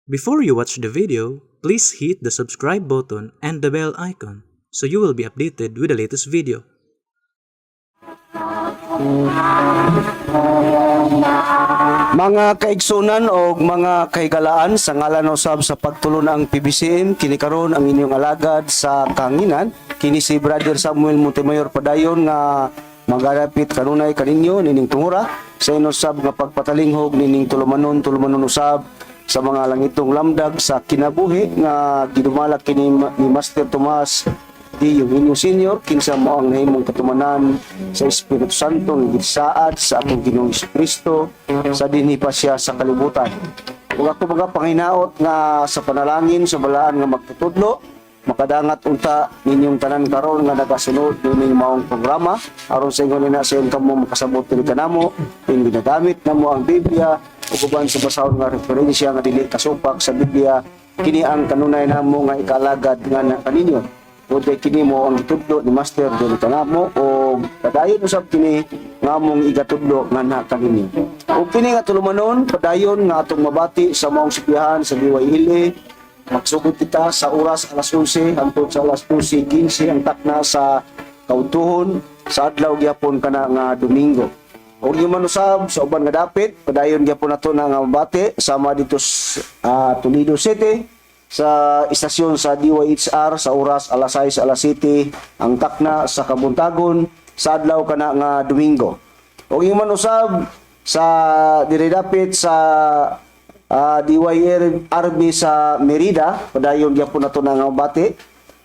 Before you watch the video, please hit the subscribe button and the bell icon so you will be updated with the latest video. Mga kaigsunan o mga kahigalaan, sa ngalan usab sa pagtulon ang PBCM, kini karon ang inyong alagad sa kanginan, kini si Brother Samuel Montemayor, padayon nga magadapit kanunay kaninyo nining tungura sa inusab nga pagpatalinghog nining tulumanon, tulumanon usab sa mga langitong lamdag sa kinabuhi nga gidumalak kini ni Master Tomas D. Eugenio Senior, kinsa mo ang nahimong katumanan sa Espiritu Santo nga gisaad sa atong Ginoong Kristo sa dinhi pa siya sa kalibutan. Ug ako mga panginaot nga sa panalangin sa balaan nga magtutudlo, makadangat unta ninyong tanan karon nga nagasunod nining maong programa, aron sa ingon nina sayon kamo makasabot kini kanamo in ginagamit namo ang Biblia ug uban sa basahon nga referensya nga dili kasupak sa Biblia. Kini ang kanunay namo nga ikalagad nga na kaninyo. Kay kini mo ang gitudlo ni Master dili kanamo o padayon usab kini nga among igatudlo nga na kaninyo. Ug kini nga tulumanon, padayon nga atong mabati sa maong sibihan sa DYLA. Magsugod kita sa oras alas 11 hangtod sa alas 12:15 ang takna sa kaudtuhon sa adlaw gyapon kana nga Domingo. Ug yung manusab sa uban nga dapit, padayon gyapon nato na nga mabati sama dito sa Toledo City sa istasyon sa DYHR sa oras alas 6, alas 7 ang takna sa kabuntagon sa adlaw kana nga Domingo. Ug yung manusab sa diri dapit sa DYRB sa Merida, padayon gyapon nato na nga mabati.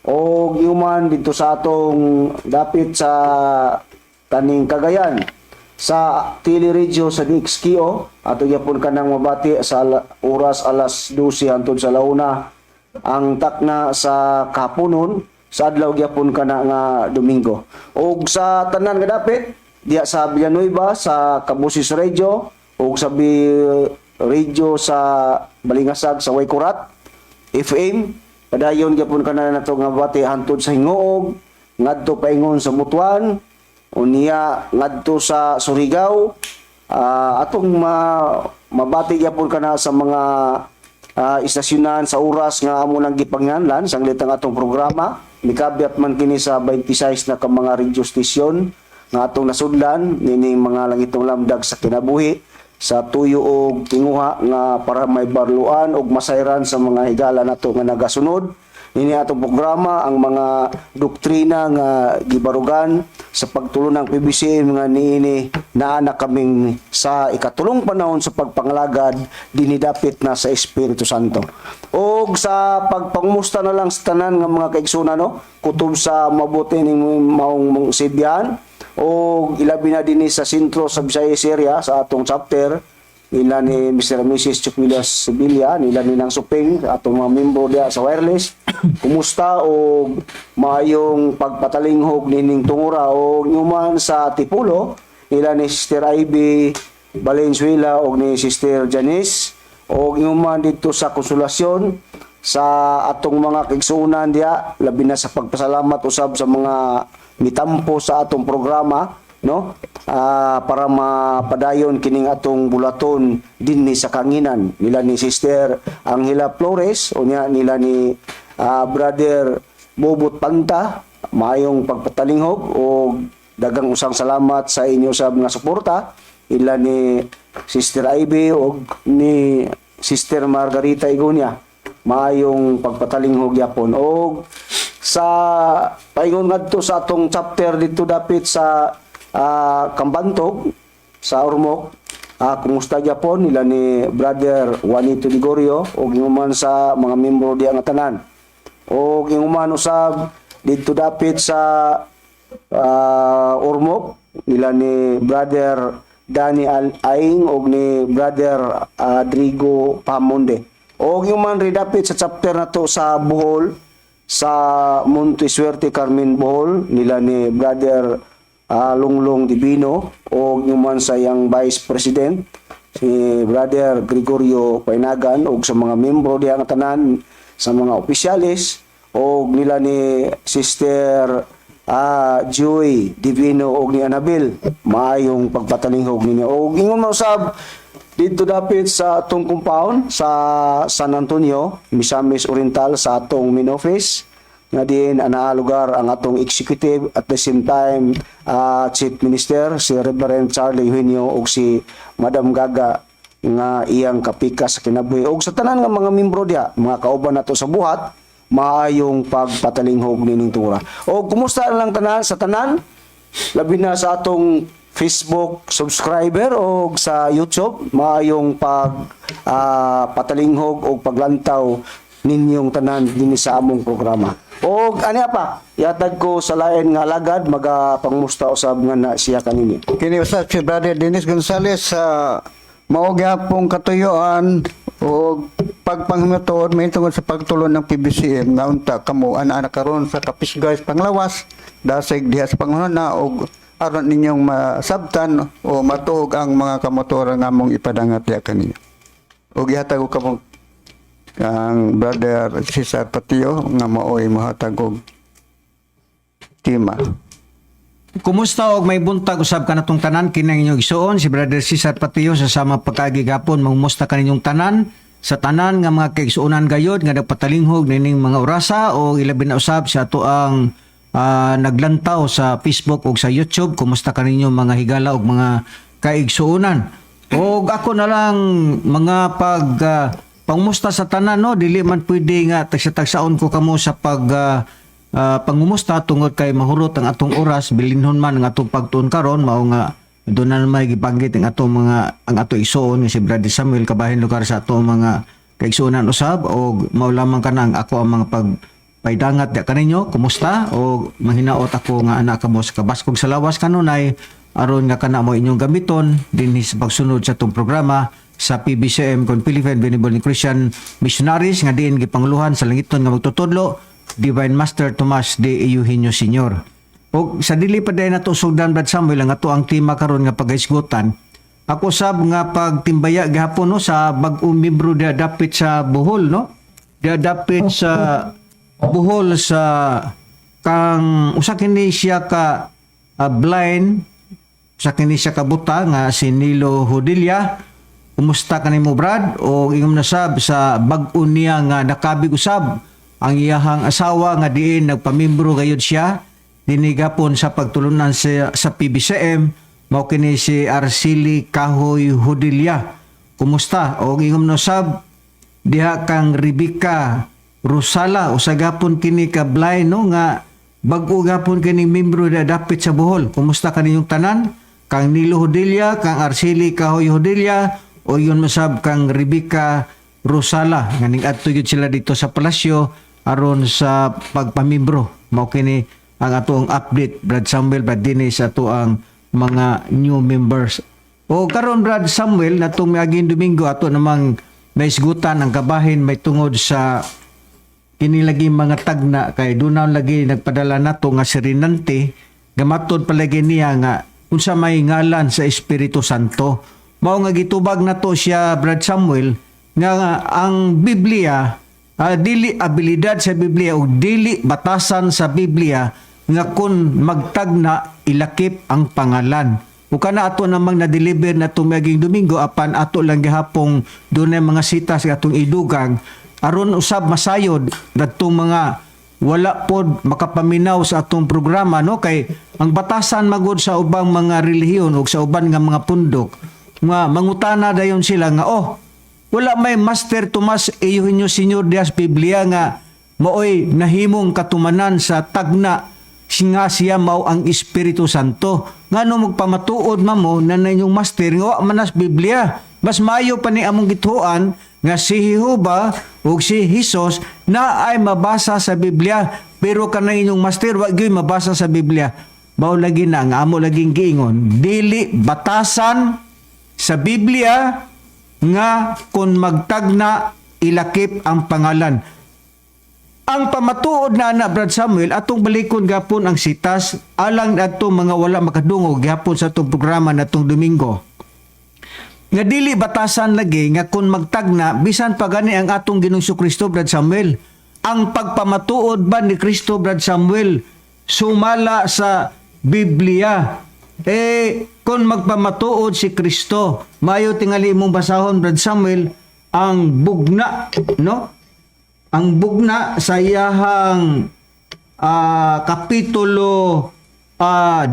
Og yuman dito sa atong dapit sa kaning Cagayan sa teleradyo sa DXKO, ato gyapon kanang mabati sa oras alas 12 hangtod sa launa ang takna sa kahaponon sa adlaw gyapon kana nga Domingo. Og sa tanan nga dapit diya sa Villanueva sa Kabusis Radio ug sa radio sa Balingasag sa Waykurat FM, padayon gyapon kana nato nga bati hangtod sa Hinguog, ngadto paingon sa Butuan, unya ngadto sa Surigao. Atong mabati gyapon kana sa mga istasyonan sa oras nga amo nang gipanganlan sanglit ang atong programa. Mikabyat man kini sa 26 na ka mga radio station nga atong nasudlan nining mga langitong lamdag sa kinabuhi sa tuyo og tinguha nga para may barluan og masayran sa mga higala nato nga nagasunod nini atong programa ang mga doktrina nga gibarugan sa pagtulon ng PBCM nga niini naa na kaming sa ikatulong panahon sa pagpangalagad dinidapit na sa Espiritu Santo. Og sa pagpangumusta na lang sa tanan nga mga kaigsunan, no, kutob sa mabuti ning maong mong sibyan og ilabi na dinhi sa sentro sa Visayas area sa atong chapter nila ni Mr. and Mrs. Chuquilas Sevilla, nila ni Nang Suping, atong mga membro diya sa wireless. Kumusta og maayong pagpatalinghog nining tungura. Og human sa Tipulo nila ni Sister Ivy Valenzuela og ni Sister Janice, og human dito sa Konsolasyon sa atong mga kaigsuonan diya, labi na sa pagpasalamat usab sa mga mitampo sa atong programa, no, para mapadayon kining atong bulaton dinhi sa kanginan nila ni Sister Angela Flores, unya nila ni Brother Bobot Panta. Maayong pagpatalinghog og dagang usang salamat sa inyo sa mga suporta ila ni Sister Ivy og ni Sister Margarita Igonia. Maayong pagpatalinghog yapon. Og sa paingon ngadto sa atong chapter dito dapit sa Kambantog sa Ormoc, kumusta gyapon nila ni Brother Juanito Ligorio ug inguman sa mga membro diya nga tanan. Og inguman usab didto dapit sa Ormoc nila ni Brother Danny Aing og ni Brother Adrigo Pamonde. Og yung ri dapit sa chapter na to sa Bohol, sa Monte Suerte Carmen Bohol nila ni Brother Lunglong Divino og yung man sa iyang Vice President si Brother Gregorio Painagan og sa mga membro diha nga tanan, sa mga opisyales og nila ni Sister Joy Divino og ni Anabel, maayong pagpatalinghog ninyo. Og ingon mo usab Dito dapit sa atong compound sa San Antonio, Misamis Oriental, sa atong main office nga diin anaa lugar ang atong executive, at the same time Chief Minister, si Reverend Charlie Eugenio ug si Madam Gaga nga iyang kapika sa kinabuhi, ug sa tanan nga mga membro diha, mga kauban nato sa buhat, maayong pagpatalinghog nining tura. O kumusta lang tanan sa tanan, labi na sa atong Facebook subscriber o sa YouTube, maayong pag patalinghog o paglantaw ninyong tanan dinhi sa among programa. O ani pa, ihatag ko sa lain nga alagad, magapangmusta usab nga na siya kaninyo. Kini usab si Brother Dennis Gonzales sa mao gyapong katuyuan o pagpanghimatuod may tungod sa pagtulon ng PBCM nga unta kamo ana-ana karon sa kapisgay sa panglawas, dasig diha sa panghuna og aron ninyong masabtan o matuog ang mga kamotora nga among ipadangat diha kaninyo. Og ihatag ko kamong ang Brother Cesar Patio nga maoy mohatag og tema. Kumusta og may buntag usab kanatong tanan. Kinang inyong igsuon si Brother Cesar Patio sa sama pagkaagi gapon, mangumusta kaninyong tanan, sa tanan nga mga kaigsuonan gayod nga nagpatalinghog nining mga orasa, o ilabi na usab sa ato ang naglantaw sa Facebook ug sa YouTube. Kumusta kaninyo, mga higala ug mga kaigsuonan? Og ako na lang mga pag pangumusta sa tanan, no, dili man pwede nga tagsa-tagsaon ko kamo sa pag pangumusta tungod kay mahurot ang atong oras, bilinhon man ang atong pagtuon karon. Mao nga doon na may gibanggit ang atong mga ang ato igsuon nga si Brother Samuel kabahin lugar sa atong mga kaigsuonan usab, og mao lamang kanang ako ang mga pag paidangat di kaninyo, kumusta, og manghinaot ako nga anak kamo sa kabaskog sa lawas kanunay, aron nga kana mo inyong gamiton dinhi sa pagsunod sa atong programa sa PBCM kon Philippine Benevolent Christian Missionaries nga diin gipanguluhan sa langiton nga magtutudlo, Divine Master Tomas de Eugenio Senior. Og sa dili pa dayon nato sugdan, Brad Samuel, ang ato ang tema karon nga paghisgutan. Ako sab nga pagtimbaya gihapon, no, sa bag-ong membro diha dapit sa Bohol, no? Diha dapit sa Bohol sa kang usa kini siya ka blind, usa kini siya ka buta nga si Nilo Hodilla. Kumusta kanimo, Brad? O ingom nasab sa bag-o niya nga nakabig usab ang iyahang asawa nga diin nagpamimbro gayud siya dinhi gapon sa pagtulunan sa PBCM, mao kini si Arceli Kahoy Hodilla. Kumusta? O ingom nasab diha kang Rebecca Rosala, usa gapon kini ka blind, no, nga bag-o gapon kini membro da dapit sa Bohol. Kumusta kaninyong tanan, kang Nilo Hodilla, kang Arceli Kahoy Hodilla, o yun masab kang Rebecca Rosala nga ning adto gyud sila dito sa palasyo aron sa pagpamimbro. Mao kini ang atong update, Brad Samuel, Brad Dennis, ato ang mga new members. O karon, Brad Samuel, natong miaging Domingo ato namang naisgutan ang kabahin may tungod sa kini lagi mga tagna, kay doon lagi nagpadala nato nga si Rinante, gamatod palagi niya nga unsa may ngalan sa Espiritu Santo. Mao nga gitubag nato siya, Brad Samuel, nga ang Biblia, dili abilidad sa Biblia o dili batasan sa Biblia nga kung magtagna ilakip ang pangalan. O kana ato namang na-deliver na itong miaging Domingo, apan ato lang gihapong dunay mga sitas nga atong idugang aron usab masayod ngadtong mga wala pod makapaminaw sa atong programa, no, kay ang batasan magod sa ubang mga relihiyon ug sa uban nga mga pundok nga mangutana dayon sila nga, "Oh, wala may Master Tomas Eugenio Senior dias Biblia nga maoy nahimong katumanan sa tagna nga siya mao ang Espiritu Santo. Ngano magpamatuod mamo na inyong master nga wa man nas Biblia? Mas maayo pa ni among gituan nga si Jehova ug si Jesus na ay mabasa sa Biblia, pero kanang inyong master wa gyud mabasa sa Biblia." Mao lagi na nga amo laging giingon, dili batasan sa Biblia nga kung magtagna ilakip ang pangalan. Ang pamatuod na ana, Brad Samuel, atong balikon gapon ang sitas alang adto mga wala makadungog gapon sa atong programa natong Domingo. Nga dili batasan lagi nga kung magtagna, bisan pa gani ang atong Ginoong Kristo, Brad Samuel. Ang pagpamatuod ba ni Kristo, Brad Samuel, sumala sa Biblia? Eh, kung magpamatuod si Kristo, mayo tingali imong basahon, Brad Samuel, ang Bugna, no? Ang Bugna sa iyahang kapitulo 19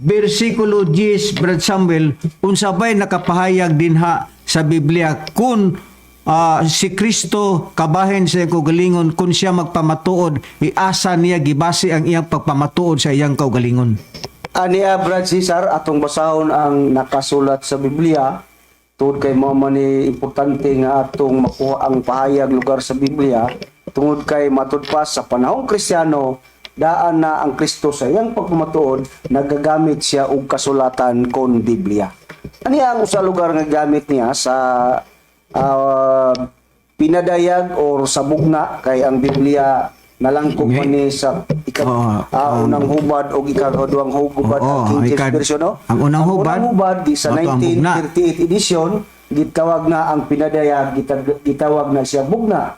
bersikulo 10, Brad Samuel, unsa bay nakapahayag dinha sa Biblia kung si Kristo kabahin sa iyang kaugalingon, kung siya magpamatuod, iasa niya gibase ang iyang pagpamatuod sa iyang kaugalingon? Ania, Brad Cesar, atong basahon ang nakasulat sa Biblia tungod kay mao man ni importante nga atong makuha ang pahayag lugar sa Biblia, tungod kay matud pa sa panahong Kristiyano, daan na ang Kristo sa iyang pagpamatuod nagagamit siya og kasulatan kon Biblia. Ania ang usa lugar nga gamit niya sa pinadayag or sa Bugna, kay ang Biblia nalangkop man ni sa unang hubad o ikaduhang hubad, ang King James Version, no? Ang unang hubad, Ang unang hubad di sa mao to ang Bugna. 1938 edition, gitawag na ang pinadayag, gitawag na siya Bugna.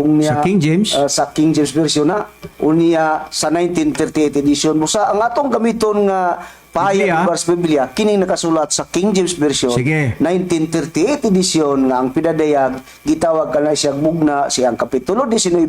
Unya, Sa King James? Sa King James Version na. Unya sa 1938 edition, busa ang atong gamiton nga Biblia. pahayag lugar sa Biblia kining nakasulat sa King James Version 1938 edition nga ang pinadayag gitawag kana siya Bugna, siyang kapitulo 19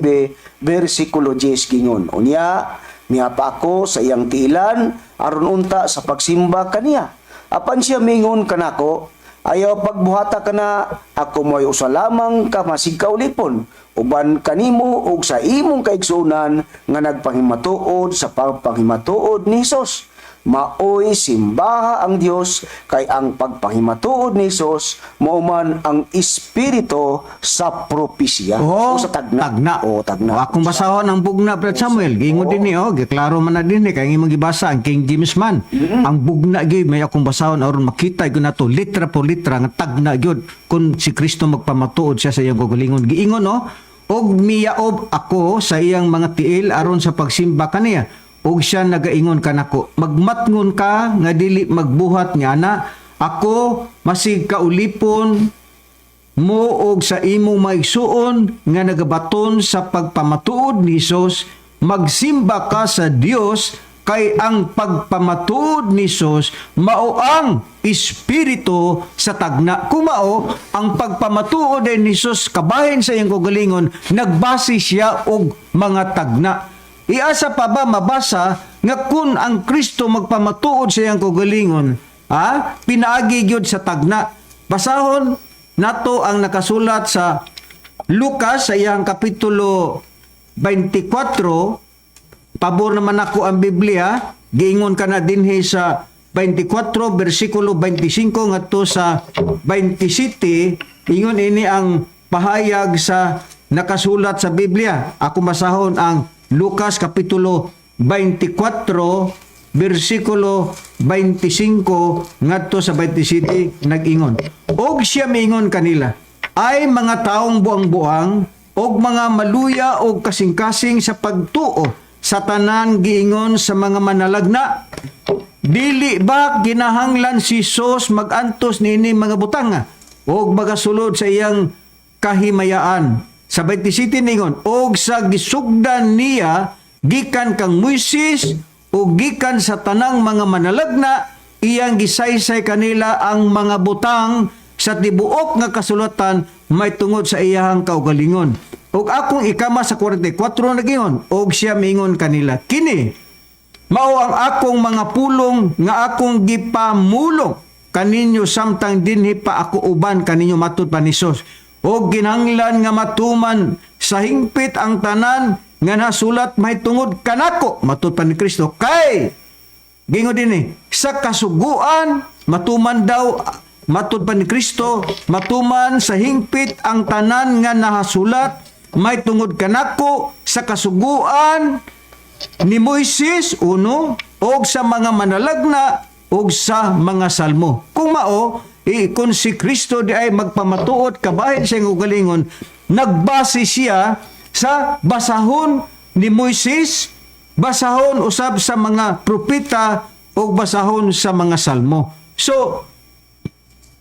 bersikulo 10, gingon, "Unya miapa ako sa iyang tiilan aron unta sa pagsimba kaniya, apan siya mingon kanako, 'Ayaw pagbuhata kana, ako mo'y usa lamang ka masigkaulipon uban kanimo ug sa imong kaigsuonan nga nagpanghimatuod sa pagpanghimatuod ni Hesus. Maoy simbaha ang Dios, kay ang pagpanghimatuod ni Hesus mao man ang espiritu sa propesya,'" Oh, o sa tagna. Tagna. O tagna. O, akong basahon ang Bugna, Brad Samuel. Giingon din ni, oh, giklaro man na din ni kay ang imong gibasa ang King James man. Ang Bugna gyud may akong basahon aron makita gyud nato litra por litra nga tagna gyud kung si Kristo magpamatuod siya sa iyang kaugalingon. Giingon, no, "Og miyaob ako sa iyang mga tiil aron sa pagsimba kaniya. Og siya nagaingon kanako, 'Magmatngon ka nga dili magbuhat nga ana. Ako masig kaulipon mo og sa imong maigsuon nga nagabaton sa pagpamatuod ni Hesus. Magsimba ka sa Dios, kay ang pagpamatuod ni Hesus mao ang espiritu sa tagna.'" Kung mao ang pagpamatuod din ni Hesus kabahin sa iyang kaugalingon, nagbase siya og mga tagna. Iasa pa ba mabasa nga kung ang Kristo magpamatuod sa iyang kaugalingon, pinaagi gyud sa tagna? Basahon nato ang nakasulat sa Lucas sa iyang kapitulo 24. Pabor naman ako ang Biblia. Giingon ka na dinhi sa 24 bersikulo 25 ngadto sa 27. Ingon ini ang pahayag sa nakasulat sa Biblia. Ako masahon ang Lucas kapitulo 24 bersikulo 25 ngadto sa 27. Nag-ingon, "Og siya miingon kanila, 'Ay mga taong buang-buang og mga maluya og kasing-kasing sa pagtuo sa tanan giingon sa mga manalagna. Dili ba ginahanglan si Hesus magantos niini mga butanga og magasulod sa iyang kahimayaan?' Sa 27 ningon, 'Og sa gisugdan niya gikan kang Moises ug gikan sa tanang mga manalagna, iyang gisaysay kanila ang mga butang sa tibuok nga kasulatan may tungod sa iyahang kaugalingon.' Ug akong ikama sa 44 nagingon, 'Og siya mingon kanila, Kini mao ang akong mga pulong nga akong gipamulong kaninyo samtang dinhi pa ako uban kaninyo,' matud pa ni Hesus. 'Og ginhanglan nga matuman sa hingpit ang tanan nga nasulat mahitungod kanako,' matud pa ni Kristo. Kay gingon din eh, sa Kasuguan, matuman daw, matud pa ni Kristo, matuman sa hingpit ang tanan nga nahasulat may tungod kanako sa Kasuguan ni Moises uno og sa mga manalagna og sa mga salmo." Kung mao, kung si Kristo di ay magpamatuod kabahin sa iyang kaugalingon, nagbase siya sa basahon ni Moises, basahon usab sa mga propeta o basahon sa mga salmo. So,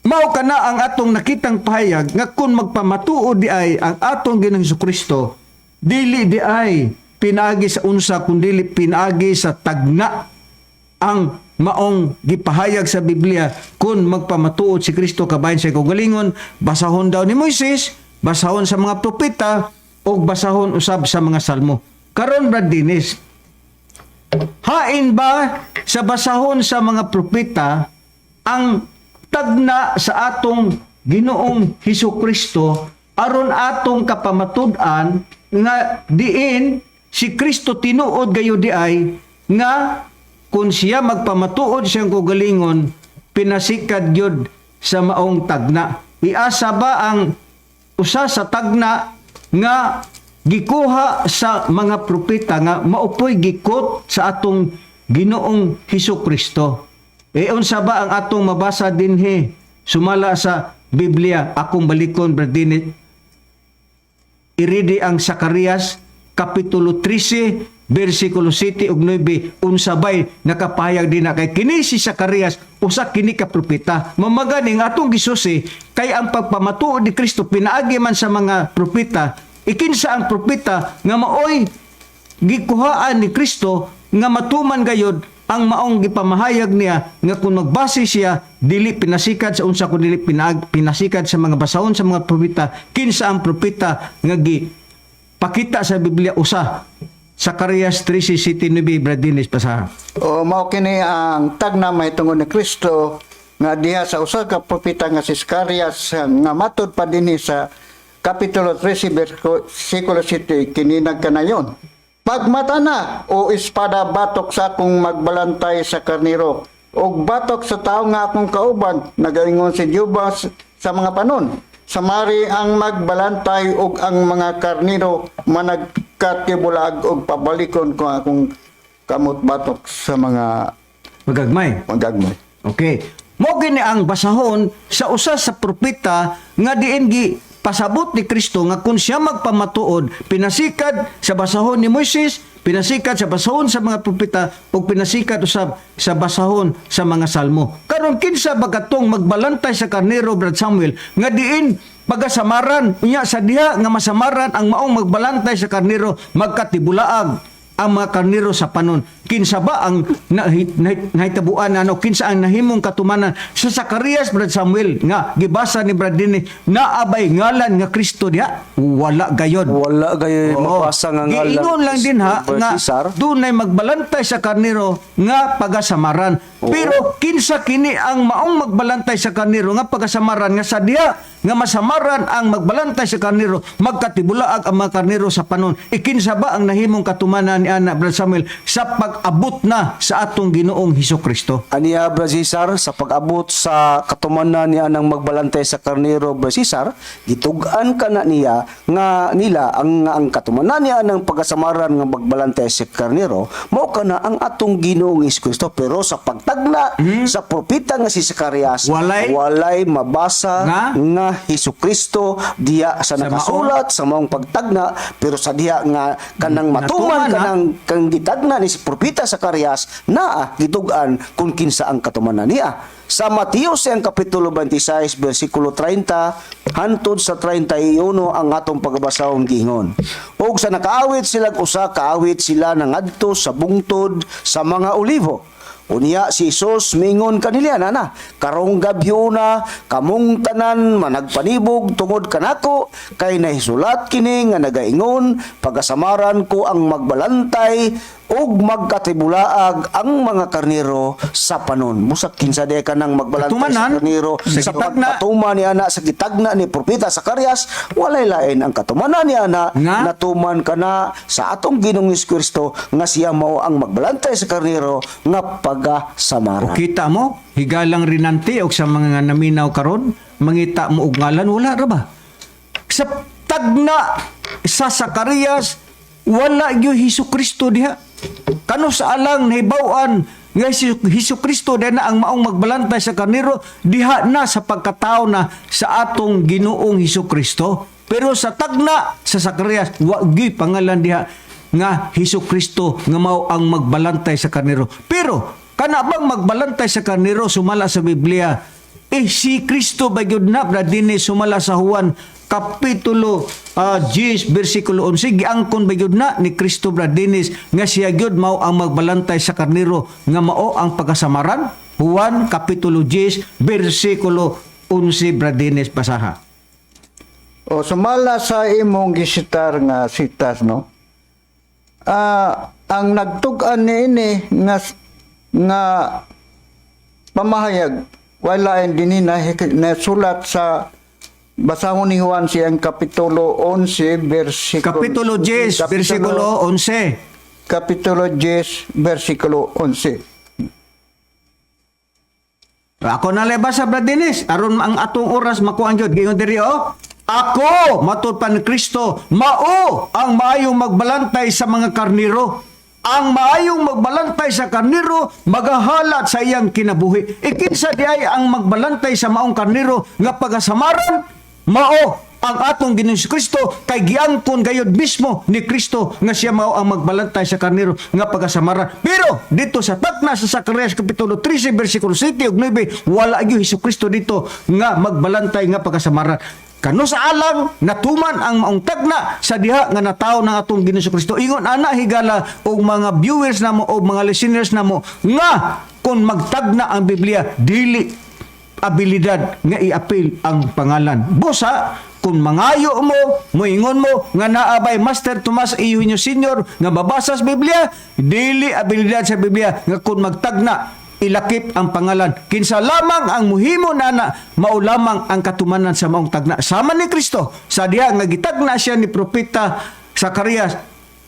mao kana ang atong nakitang pahayag nga kung magpamatuod di ay ang atong Ginoong Kristo, dili di ay pinaagi sa unsa kundili pinaagi sa tagna ang maong gipahayag sa Biblia kung magpamatuod si Kristo kabahin sa kaugalingon, basahon daw ni Moises, basahon sa mga propeta, o basahon usab sa mga salmo. Karon, Brad Dennis, hain ba sa basahon sa mga propeta ang tagna sa atong Ginoong Hesus Kristo aron atong kapamatud-an nga diin si Kristo tinuod gayo di ay nga kung siya magpamatuod siyang kaugalingon, pinasikad gyud sa maong tagna? Iasa ba ang usa sa tagna nga gikuha sa mga propeta nga maupoy gikot sa atong Ginoong Hesus Kristo? E unsa ba ang atong mabasa dinhi sumala sa Biblia? Akong balikon, Brad Dennis, iridi ang Zacarias kapitulo 13 bersikulo 7 ug 9. Unsa bay nakapahayag din na kay kini si Zacarias, usa kini ka propeta? Mamagani nga atong gisusi kay ang pagpamatuod ni Kristo pinaagi man sa mga propeta. Ikinsa ang propeta nga maoy gikuhaan ni Kristo nga matuman gayod ang maong gipamahayag niya nga kung magbase siya dili pinasikat sa unsa kun dili pinasikad sa mga basahon sa mga propeta? Kinsa ang propeta nga gi pakita sa Biblia? Usa, Zacarias 13:7-9, Brad Dennis, basaha. O mao kini ang tagna mahitungod ni Kristo nga diha sa usa ka propeta nga si Zacarias, nga matud pa dinhi sa kapitulo 13 bersikulo 7 kini nagkanayon. "Pagmata na o espada batok sa akong magbalantay sa karnero ug batok sa tawo nga akong kauban, nagaingon si Jehova sa mga panon. Samari ang magbalantay ug ang mga karnero managkatibulaag ug pabalikon ko akong kamot batok sa mga magagmay. Magagmay." Okay. Mo gini ang basahon sa usa sa propeta nga diin gi pasabot ni Kristo nga kung siya magpamatuod pinasikad sa basahon ni Moises, pinasikat sa basahon sa mga propeta ug pinasikat usab sa basahon sa mga salmo. Karon, kinsa ba katong magbalantay sa karnero, Brad Samuel, nga diin pagasamaran? Unya sa diha nga masamaran ang maong magbalantay sa karnero, magkatibulaag ang mga karnero sa panon. Kinsa ba ang nahitabuan ano, kinsa ang nahimong katumanan sa Zacarias, Brad Samuel, nga gibasa ni Brad Dini? Naabay ngalan nga Kristo diha? Wala gayon. Wala gayoy Oo. mapasa nga ngalan. Giingon lang din ha nga Cesar. Dunay magbalantay sa karnero nga pagasamaran. Pero kinsa kini ang maong magbalantay sa karnero nga pagasamaran nga sa diha nga masamaran ang magbalantay sa karnero, magkatibulaag ang mga karnero sa panon? Ikinsa ba ang nahimong katumanan ni ana, Brad Samuel, sa pag-abot na sa atong Ginoong Hesus Kristo? Aniya, Brad Cesar, sa pag-abot sa katumanan niya ng magbalantay sa karnero, Brad Cesar, gitug-an ka na niya nga nila ang katumanan niya ng pagkasamaran nga magbalantay sa karnero, mao kana ang atong Ginoong Hesus Kristo. Pero sa pagtagna sa propeta nga si Zacarias, Walay? Walay mabasa Nga? nga Hesus Kristo diya sa Sa nakasulat sa maong pagtagna. Pero sa diha nga kanang matuman Natuman, ha? kanang kang gitagna ni si propeta Zacarias, naa gitug-an kung kinsa ang katumanan niya. Sa Mateo siyang kapitulo 26 bersikulo 30 hantod sa 31 ang atong pagbasahon giingon. "Og sa nakaawit sila usa kaawit sila nangadto sa bungtod sa mga Olivo. Unya si Jesus mingon kanila nana, 'Karong gabyuna kamong tanan managpanibog tungod kanako, kay nahisulat kini nga nagaingon, pagasamaran ko ang magbalantay ug magkatibulaag ang mga karnero sa panon.'" Busak kinsa di ka nang magbalantay sa Katumanan, karnero sa sa gitagna. pagpatuma ni ana sa gitagna ni propeta Zacarias, walay lain ang katumanan ni ana Nga? natuman kana sa atong Ginoong Hesus Kristo nga siya mao ang magbalantay sa karnero nga pagasamaran. O kita mo, higalang rinante og sa mga naminaw karon, mangita mo og ngalan, wala ra ba? Sa tagna sa Zacarias, wala gyud Hesus Kristo diha. Kano sa alang nahibaw-an nga si Hesus Kristo diha na ang maong magbalantay sa karnero diha na sa pagkatao na sa atong Ginoong Hesus Kristo. Pero sa tagna sa Zacarias, wa gyud pangalan diha nga Hesus Kristo nga mao ang magbalantay sa karnero. Pero kana bang magbalantay sa karnero sumala sa Biblia, eh si Kristo ba gyud na, Brad Dini, sumala sa Juan kapitulo 10 bersikulo 11, giangkon ba gyud na ni Kristo, Brad Dennis, nga siya gyud mao ang magbalantay sa karniro nga mao ang pagkasamaran? Juan kapitulo 10 bersikulo 11, Brad Dennis, basaha. O sumala sa imong gisitar nga sitas, no? Ang nagtug-an niini nga nga pamahayag wala dinhi na nasulat sa basahon ni Juan siyang kapitulo 11 bersikulo Kapitulo 10 bersikulo 11. Kapitulo 10 bersikulo 11. Ako na lang basa, Brad Dennis, aron ang atong oras makuha gyud. Giingon diri, oh. Ako, matud pa ni Kristo, mao ang maayong magbalantay sa mga karniro. Ang maayong magbalantay sa karniro magahalat sa iyang kinabuhi. Ikinsa di ay ang magbalantay sa maong karniro nga pagasamaran? Mao ang atong Ginoong Kristo, kay giangkon gayod mismo ni Kristo nga siya mao ang magbalantay sa karniro nga pagasamaran. Pero dito sa takna sa Zacarias kapitulo 13 bersikulo 7 ug 9, wala gyud Hesus Kristo dito nga magbalantay nga pagasamaran. Kano sa alang natuman ang maong tagna sa diha nga natawo ng atong Ginoong Kristo. Ingon ana, higala og mga viewers namo o mga listeners namo, nga kung magtagna ang Biblia, dili abilidad nga iapil ang pangalan. Busa, kung mangayo mo, moingon mo nga naa bay Master Tomas Eugenio Senior nga babasa sa Biblia, dili abilidad sa Biblia nga kung magtagna ilakip ang pangalan. Kinsa lamang ang muhimo nana, mao lamang ang katumanan sa maong tagna. Sama ni Kristo, sa diha nga gitagna siya ni Propeta Zacarias,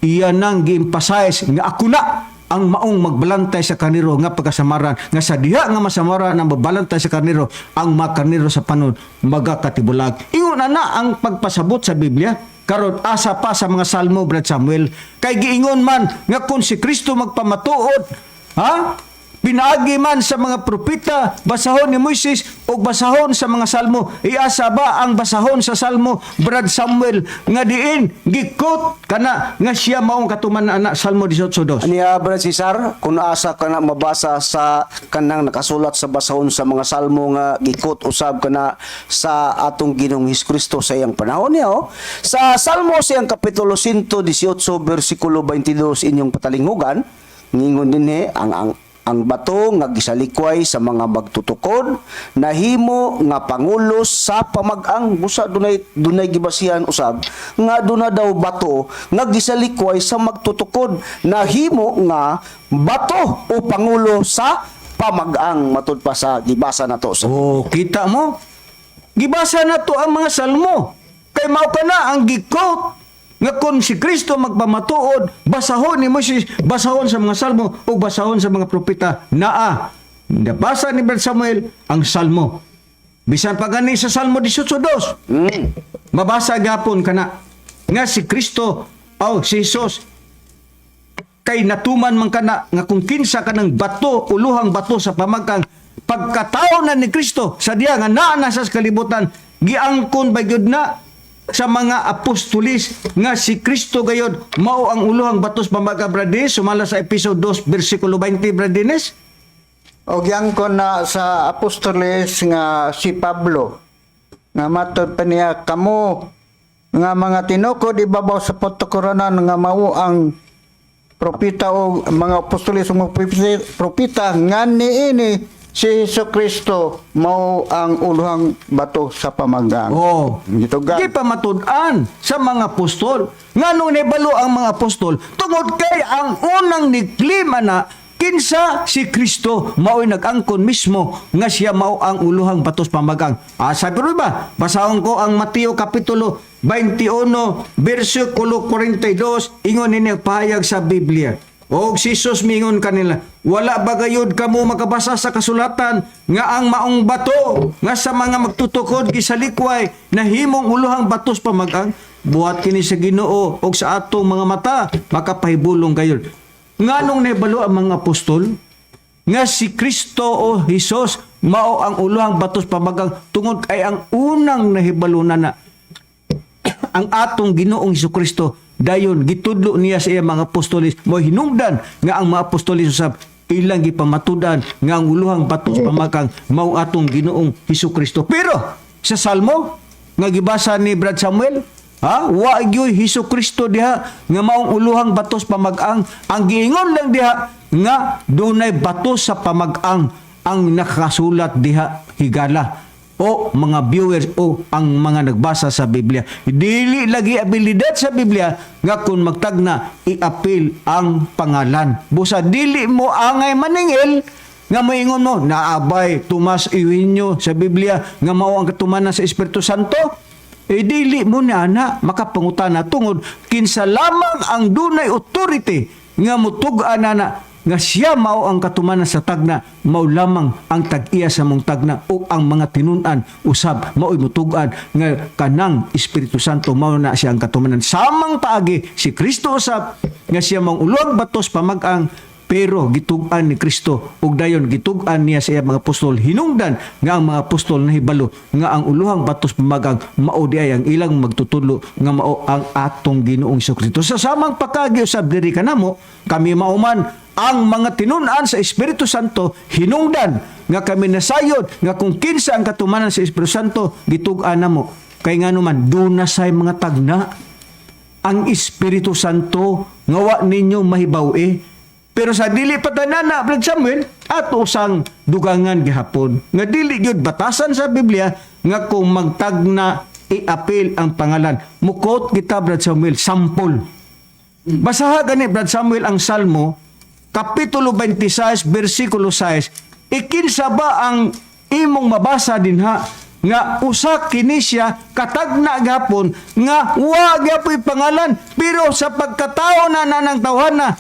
iya nang gi-emphasize nga ako na ang maong magbalantay sa karniro nga pagkasamaran, nga sa diha nga masamaran ang magbalantay sa karniro, ang mga karniro sa panon magakatibulag. Ingon na na ang pagpasabot sa Biblia. Karon, asa pa sa mga Salmo, Brad Samuel? Kay giingon man nga kung si Kristo magpamatuod, ha, pinaagi man sa mga propeta, basahon ni Moises o basahon sa mga Salmo. Iasa ba ang basahon sa Salmo, Brad Samuel, nga diin gikot kana nga siya maong katuman na ana, Salmo 18:2? Aniya, Brad Cesar, kung asa ka na mabasa sa kanang nakasulat sa basahon sa mga Salmo nga gikot usab kana sa atong Ginoong Hesus Kristo sa iyang panahon niya, oh. Sa Salmo siyang kapitulo 118 bersikulo 22, inyong patalinghugan, ngingon dinhi ang bato nga gisalikway sa mga magtutukod nahimo nga pangulo sa pamag-ang. Busa dunay gibasihan usab nga duna daw bato nga gisalikway sa magtutukod, nahimo nga bato o pangulo sa pamag-ang, matud pa sa gibasa nato sa Oh, kita mo? Gibasa na to ang mga Salmo. Kay mao ka na ang gikot nga kung si Kristo magpamatuod, basahon ni Moises, basahon sa mga Salmo o basahon sa mga propeta. Naa, nabasa ni Brad Samuel ang Salmo. Bisan pa gani sa Salmo 18:2. Mabasa gapon kana nga si Kristo o si Jesus, kay natuman man kana nga kung kinsa kanang bato, uluhang bato sa pamagkang, pagkatao na ni Kristo sa diya nga naa na sa kalibutan, giangkon ba gyud na sa mga apostolis nga si Kristo gayod mao ang uluhang bato sa pamagkang, Brad Dennis, sumala sa episode 2 bersikulo 20, Brad Dennis? O ko na sa apostoles nga si Pablo nga matod pa niya, kamo nga mga tinukod ibabaw sa patukoranan nga mao ang propeta o mga apostoles o mga propeta nga niini si Hesus Kristo mao ang uluhang bato sa pamagkang. Oh. Gitugan. Di pa matud-an sa mga apostol. Nganong nibalo ang mga apostol? Tungod kay ang unang niklima na kinsa? Si Kristo, mao'y nag-angkon mismo nga siya mao ang uluhang batos pamagang. Ah, sabi ro ba? Basahon ko ang Mateo kapitulo 21 bersikulo 42, ingon ini ang pahayag sa Biblia. Og si Jesus mingon kanila, "Wala ba gayud kamo makabasa sa kasulatan nga ang maong bato nga sa mga magtutukod gisalikway nahimong uluhang batos pamagang? Buhat kini sa Ginoo og sa atong mga mata makapahibulong gayud." Nganong nahibalo ang mga apostol nga si Kristo o Hesus mao ang uluhang batos pamagang? Tungod kay ang unang nahibalo na na ang atong Ginoong Kristo, dayon gitudlo niya sa iyang mga apostoles, mo hinungdan nga ang mga apostoles usab ilang gipamatudan nga ang uluhang batos pamakang mao atong Ginoong Kristo. Pero sa Salmo nga gibasa ni Brad Samuel, Ha? Wa gyoy Hesus Kristo diha nga maong uluhang batos pamag-ang. Ang giingon lang diha nga dunay bato sa pamag-ang ang nakasulat diha, higala o mga viewers o ang mga nagbasa sa Biblia. Dili lagi abilidad sa Biblia nga kung magtagna iapil ang pangalan. Busa dili mo angay maningil nga moingon mo naabay Tomas Eugenio sa Biblia nga mao ang katumanan sa Espiritu Santo. Eh dili mo na ana makapangutana tungod kinsa lamang ang dunay authority nga mutug-an ana nga siya mao ang katumanan sa tagna, mao lamang ang tag-iya sa mong tagna o ang mga tinun-an usab mao'y mutug-an nga kanang Espiritu Santo mao na siya ang katumanan. Samang paagi si Kristo usab nga siya maong ulog batos pamag-ang, pero gitug-an ni Kristo ug dayon gitug-an niya sa iyang mga apostol, hinungdan nga ang mga apostol nahibalo nga ang uluhang batos pamagang mao di ay ang ilang magtutudlo nga mao ang atong Ginoong Kristo. Sa samang pakagi usab diri kanamo, kami mauman ang mga tinun-an sa Espiritu Santo, hinungdan nga kami nasayod nga kung kinsa ang katumanan sa Espiritu Santo gitug-an namo, kay ngano man duna say mga tagna ang Espiritu Santo nga wa ninyo mahibaw-i. Pero sa dili pa tanan na, Brad Samuel, ato sang dugangan gihapon nga dili gyud batasan sa Biblia nga kung magtagna iapil ang pangalan. Mukot kita, Brad Samuel, sampol. Basaha gani, Brad Samuel, ang Salmo kapitulo 26 bersikulo 6. Ikinsa ba ang imong mabasa dinha nga usa kini siya katagna gapon nga wa gyapoy pangalan, pero sa pagkatao na nanang tawhana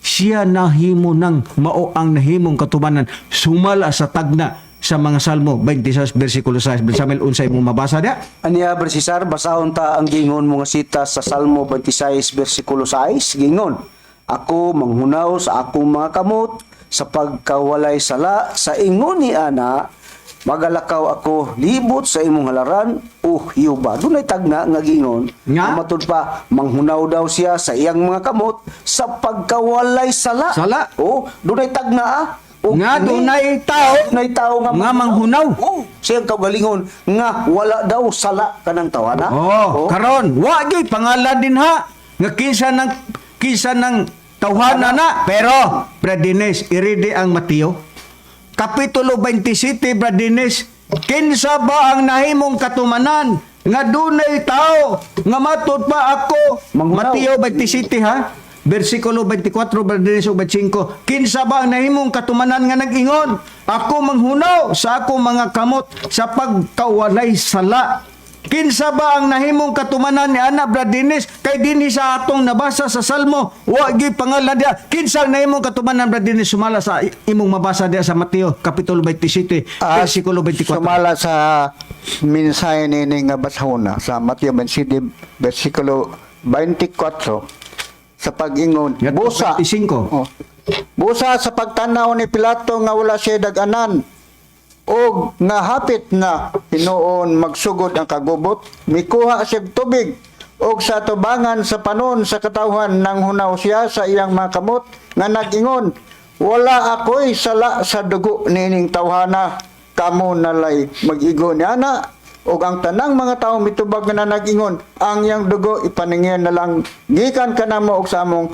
siya nahimo ng mao ang nahimong katubanan sumala sa tagna sa mga Salmo 26 bersikulo 6? Brad Samuel, unsay imong mabasa dia? Aniya, Brad Cesar, basahon ta ang gingon mga sita sa Salmo 26 versikulo 6, gingon: "Ako manghunaw sa akong mga kamot sa pagkawalay sala sa ingon ni ana, magalakaw ako libot sa imong halaran, oh Jehova." Dunay tagna nga gingon Nga? nga matud pa manghunaw daw siya sa iyang mga kamot sa pagkawalay sala. Sala. Oh, dunay tagna ah. O, Nga dunay tao dunay tao nga nga manghunaw. Oh, siyang kaugalingon nga wala daw sala kanang tawana. Oh, karon wa gyud pangalan din ha nga kinsa ng tawhana na. Pero Brad Dines, iridi ang Mateo kapitulo 27, Brad Dines. Kinsa ba ang nahimong katumanan nga dunay tao nga matud pa ako Manghunaw. Mateo 27 ha, versikulo 24, Brad Dines, ug 25. Kinsa ba ang nahimong katumanan nga nag-ingon, "Ako manghunaw sa akong mga kamot sa pagkawalay sala"? Kinsa ba ang nahimong katumanan ni ana, Brad Dennis? Kay dinhi sa atong nabasa sa Salmo, wa gyud pangalan diha. Kinsa ang nahimong katumanan, Brad Dennis, sumala sa imong mabasa diha sa Mateo kapitulo 27 versikulo 24? Sumala sa mensahe nini nga basahona sa Mateo 27 versikulo 24 sa pag-ingon Ngadto busa 25. Oh. Busa sa pagtanaw ni Pilato nga wala siya dag-anan og nga hapit na hinuon magsugod ang kagubot, mikuha siya og tubig og sa tubangan sa panon sa katawhan nang hunaw siya sa iyang mga kamot nga nag-ingon, "Wala ako'y sala sa dugo nining tawhana, kamo nalay mag-igo niana." Ug ang tanang mga tao mitubag nga nag-ingon, "Ang iyang dugo ipaningil na lang gikan kanamo ug sa among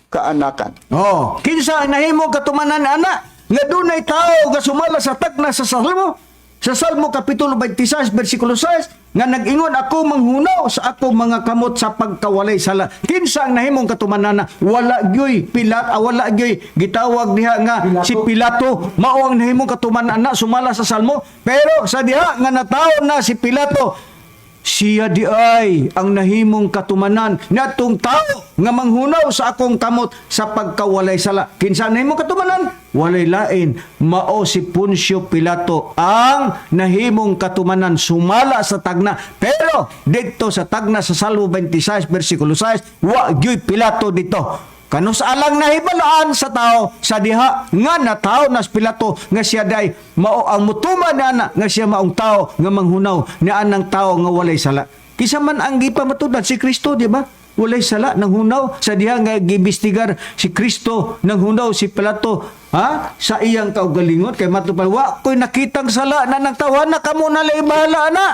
kaanakan." Oh, kinsa ang nahimong katumanan ana nga dunay tao nga sumala sa tagna sa Salmo? Sa Salmo kapitulo 26 versikulo 6 nga nag-ingon, "Ako manghunaw sa ako mga kamot sa pagkawalay sala." Kinsa ang nahimong katumanan? Wala gyoy Pilat, ah, wala gyoy gitawag diha nga si Pilato mao ang nahimong katumanan na sumala sa Salmo. Pero sa diha nga natawo na si Pilato, siya di ay ang nahimong katumanan natong tao nga manghunaw sa akong kamot sa pagkawalay sala. Kinsa ang nahimong katumanan? Walay lain, mao si Poncio Pilato ang nahimong katumanan sumala sa tagna. Pero dito sa tagna sa Salmo 26 versikulo 6, wa gyuy Pilato dito. Kanus alang nahibalaan sa tao sa diha nga natawo nas Pilato nga siya day mao ang mutuman na ana nga siya maong tao nga manghunaw ni anang tao nga walay sala. Kisa man ang gipamatudan si Kristo, di ba? Walay sala nang hunaw sa diha nga gibistigar si Kristo, nang hunaw si Pilato ha sa iyang kaugalingon kay matud pa, "Wa ko'y nakitang sala na nang tawhana, kamo na lay bahala na."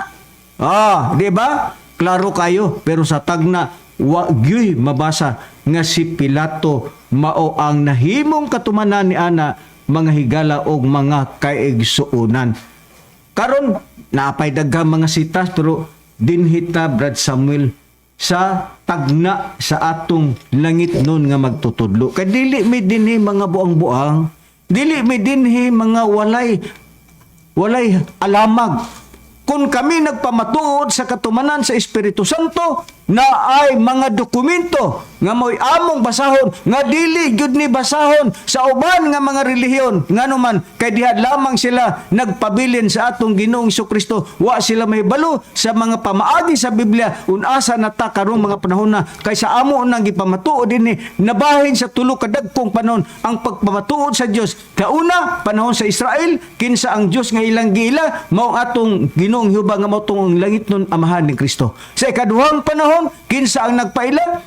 Ah, di ba? Klaro kayo, pero sa tagna wa gyuy mabasa nga si Pilato mao ang nahimong katumanan ni ana, mga higala og mga kaigsuonan. Karon naapay daghang mga sitas, pero dinhi ta, Brad Samuel, sa tagna sa atong langit nun nga magtutudlo. Kay dili mi dinhi mga buang-buang, dili mi dinhi mga walay walay alamag. Kung kami nagpamatuod sa katumanan sa Espiritu Santo, na ay mga dokumento nga mo'y among basahon nga dili gyud ni basahon sa uban nga mga relihiyon, ngano man kay diha lamang sila nagpabilin sa atong Ginoong Kristo. Wa sila mahibalo sa mga pamaagi sa Biblia unasa na ta karong mga panahon na, kay sa amo nang gipamatuod dinhi, nabahin sa tulo ka dagkong panahon ang pagpamatuod sa Dios. Kauna, panahon sa Israel, kinsa ang Dios nga ilang giila mao atong Ginoong Jehova nga mao tong langit nun Amahan ni Kristo. Sa ikaduhang panahon, kinsa ang nagpaila,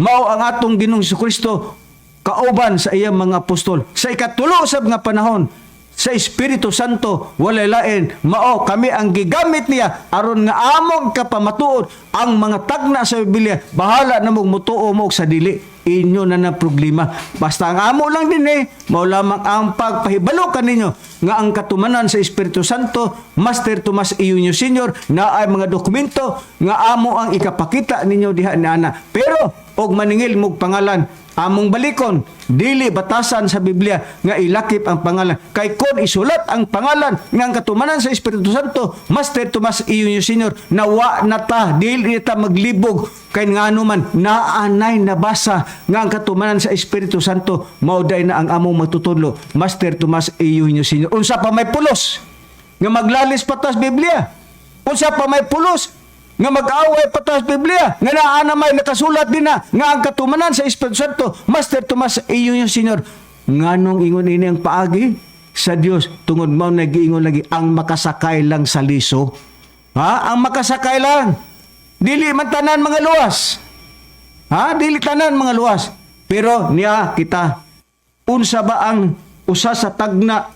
mao ang atong Ginoong Kristo kauban sa iyang mga apostol. Sa ikatulo sab nga panahon, sa Espiritu Santo, walay lain, mao kami ang gigamit niya aron nga among kapamatuod ang mga tagna sa Biblia. Bahala na mong mutuo mo og sa dili, inyo na na problema. Basta ang amo lang din eh, mao lamang ang pagpahibalo kaninyo nga ang katumanan sa Espiritu Santo, Master Tomas Eugenio Senior, na ay mga dokumento nga amo ang ikapakita ninyo diha ni ana. Pero og maningil mog pangalan, among balikon, dili batasan sa Biblia nga ilakip ang pangalan. Kay kon isulat ang pangalan nga ang katumanan sa Espiritu Santo, Master Tomas Eugenio Senior, nawa na ta, dili ta maglibog, kay ngano man naanay nabasa nga ang katumanan sa Espiritu Santo mao day na ang among magtutudlo, Master Tomas Eugenio Senior. Unsa pa may pulos nga maglalis patas Biblia? Unsa pa may pulos nga mag-away patas Biblia nga naa na may nakasulat din na nga ang katumanan sa Espiritu Santo, Master Tomas Eugenio Senior? Nganong ingon ini ang paagi sa Dios? Tungod mao nagiingon lagi ang makasakay lang sa liso, ha, ang makasakay lang, dili man tanan mga luwas, ha, dili tanan mga luwas. Pero niya kita, unsa ba ang usa sa tagna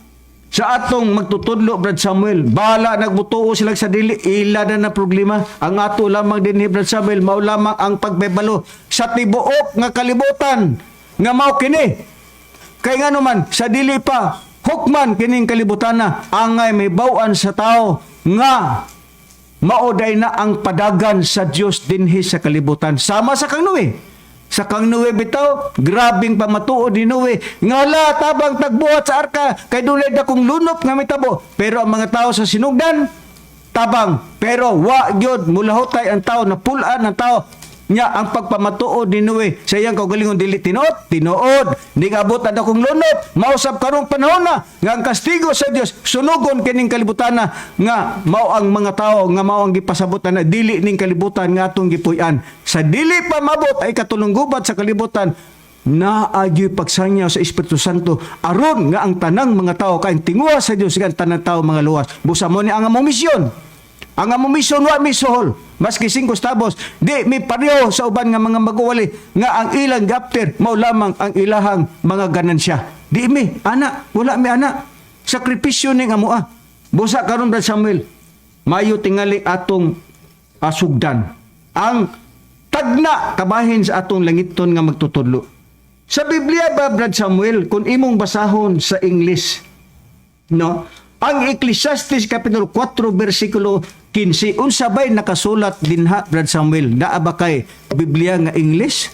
sa atong magtutudlo, Brad Samuel? Bahala nagbutuo sila sa dili, ila na na problema. Ang ato lamang din, Brad Samuel, mao lamang ang pagbebalo sa tibuok nga kalibutan nga mao kini. Kay nga naman, sa dili pa hukman kining kalibutan na, angay may bawan sa tao nga maoday na ang padagan sa Dios dinhi sa kalibutan. Sama sa kang Noe. Sa kang Noe bitaw, grabing pamatuod ni Noe. Ngala, tabang tagbuhat sa arka, kay dunay dakong lunop nga mitabo. Pero ang mga tao sa sinugdan, tabang. Pero wa gyud mulahutay ang tao, napulaan ang tao. Nya ang pagpamatuod ni Noe sa iyang kaugalingon dili tinuod, tinuod. Ningabot ang dakong lunop, mausab karong panahon na nga ang kastigo sa Dios sunugon kining kalibutan na nga mao ang mga tao nga mao ang gipasabot na dili ning kalibutan nga atong gipuy-an. Sa dili pa mabot ay katulong gubat sa kalibutan, naagyo'y pagsangyaw sa Espiritu Santo aron nga ang tanang mga tao kay tinguha sa Dios nga ang tanang tao mga luwas. Busa mo ni ang among misyon. Ang among misyon, wa mi suhol. Maski 5 tabos, di mi pareho sa uban nga mga maguwali nga ang ilang gapter mao lamang ang ilahang mga ganansya. Di mi, ana, wala mi ana. Sakripisyo ning amoa. Busa karon, Brad Samuel, mayo tingali atong asugdan ang tagna kabahin sa atong langiton nga magtutudlo. Sa Biblia ba, Brad Samuel, kung imong basahon sa English, no? Ang Ecclesiastes Kapitulo 4 versikulo 15, unsa bay nakasulat dinha, Brad Samuel? Naa ba kay Biblia nga English?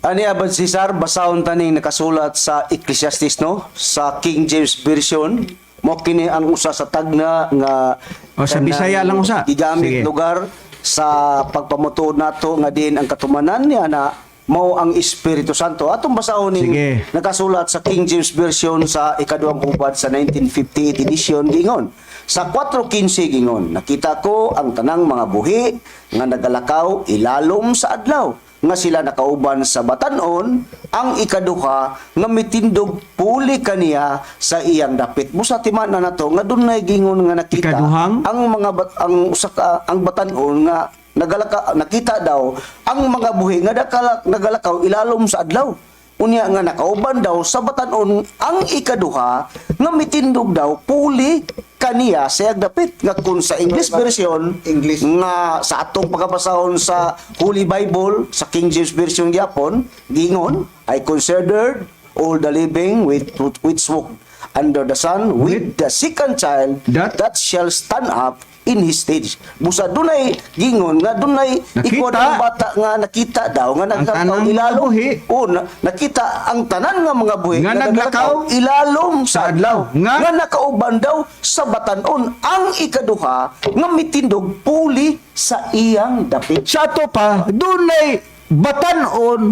Ani, Abad Cesar, basahon taning nakasulat sa Ecclesiastes, no, sa King James Version. Mo kini ang usa sa tagna nga O, sa Bisaya lang usa. Gigamit Sige. lugar sa pagpamatuod nato nga din ang katumanan niya na mao ang Espiritu Santo. Atong basahon ning Sige. nakasulat sa King James Version sa ikaduhang hubad sa 1958 edition, gingon. Sa 4:15 gingon, "Nakita ko ang tanang mga buhi nga nagalakaw ilalom sa adlaw nga sila nakauban sa batanon ang ikaduha nga mitindog puli kaniya sa iyang dapit." Busa timan na nato nga dunay gingon nga nakita Ikaduhang? ang mga bat, ang usa ka ang batanon nga nagalaka, nakita daw ang mga buhi nga nagalakaw ilalom sa adlaw. Unya nga nakauban daw sa batanon ang ikaduha nga mitindog daw puli kaniya sa dapit, nga kung sa English version, English. nga sa atong pagkabasahon sa Holy Bible sa King James Version gyapon, gingon, "I considered all the living with which walk under the sun with the second child That- that shall stand up in his stead." Busa dunay gingon nga dunay Nakita. ikaw ang bata nga nakita daw nga Ang naglakaw tanang ilalom buhi. O nakita ang tanan nga mga buhi nga naglakaw ilalom sa sa adlaw. adlaw Nga- nga nakauban daw sa batanon ang ikaduha nga mitindog puli sa iyang dapit. Sa ato pa, dunay batanon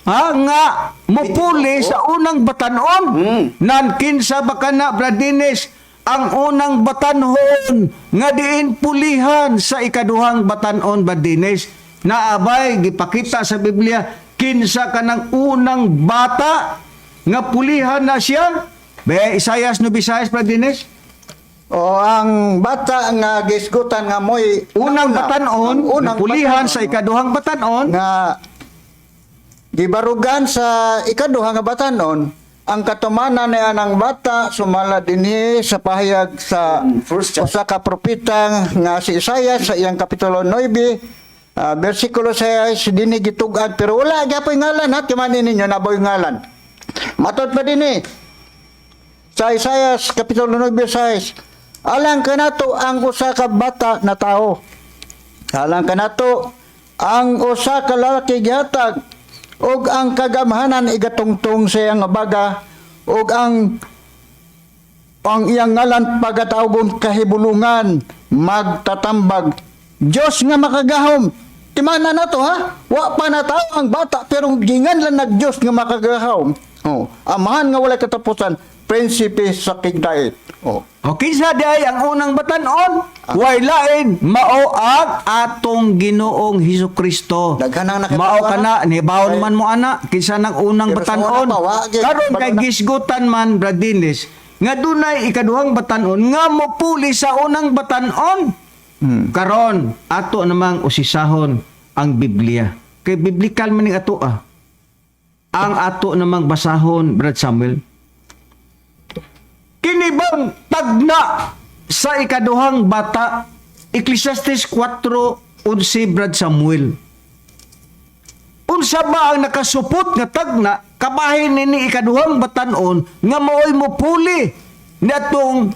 ha, nga mupuli sa unang batanon. Nan kinsa ba kana, Brad Dennis, ang unang batanhon nga diin pulihan sa ikaduhang batanon, Brad Dennis? Naabay gipakita sa Biblia kinsa kanang unang bata nga pulihan na siya? Be, Isayas no Bisayas, Brad Dennis? O ang bata nga gisgutan nga moy Unang nauna, batanon, ang unang nga pulihan batanon, sa ikaduhang batanon. Nga gibarugan sa ikaduha nga batanon, ang katumanan ni anang bata sumala dinhi sa pahayag sa First chapter. usa ka propeta nga si Isaiah sa iyang kapitulo 9, bersikulo 6. Dinhi gitug-an, pero wala gyapon ngalan ha. Timanin ninyo naboy ngalan. Matod pa dinhi sa Isaiah kapitulo 9 6, "Alang kanato ang usa ka bata na tao, alang kanato ang usa ka lalaki gihatag, ug ang kagamhanan igatungtong sa iyang baga, ug ang iyang ngalan pagatawgon Kahibulungan, Magtatambag, Dios nga Makagahom." Timana na to ha, wa pa na tao ang bata pero gingan lang nag Dios nga Makagahom, oh, Amahan nga walay katapusan, Prinsipe sa Kigdait, oh. O kinsa di ay ang unang batanon? Way lain, mao ang atong Ginoong Hesus Kristo. Daghan ang nakita Mao ko, kana, ana. nibawon Ay. man mo ana, kinsa nang unang Pero sa batanon. una pa, wa, gyud, Karon kay balo na. gisgutan man, Brad Dennis, nga dunay ikaduhang batanon nga mopuli sa unang batanon. Karon ato namang usisahon ang Biblia. Kay biblical man ning ato ah. Ang ato namang basahon, Brad Samuel, kini bang tagna sa ikaduhang bata? Ecclesiastes 4:11, Brad Samuel. Unsa ba ang nakasupot nga tagna kabahin nini ikaduhang batanon nga maoy mopuli niadtong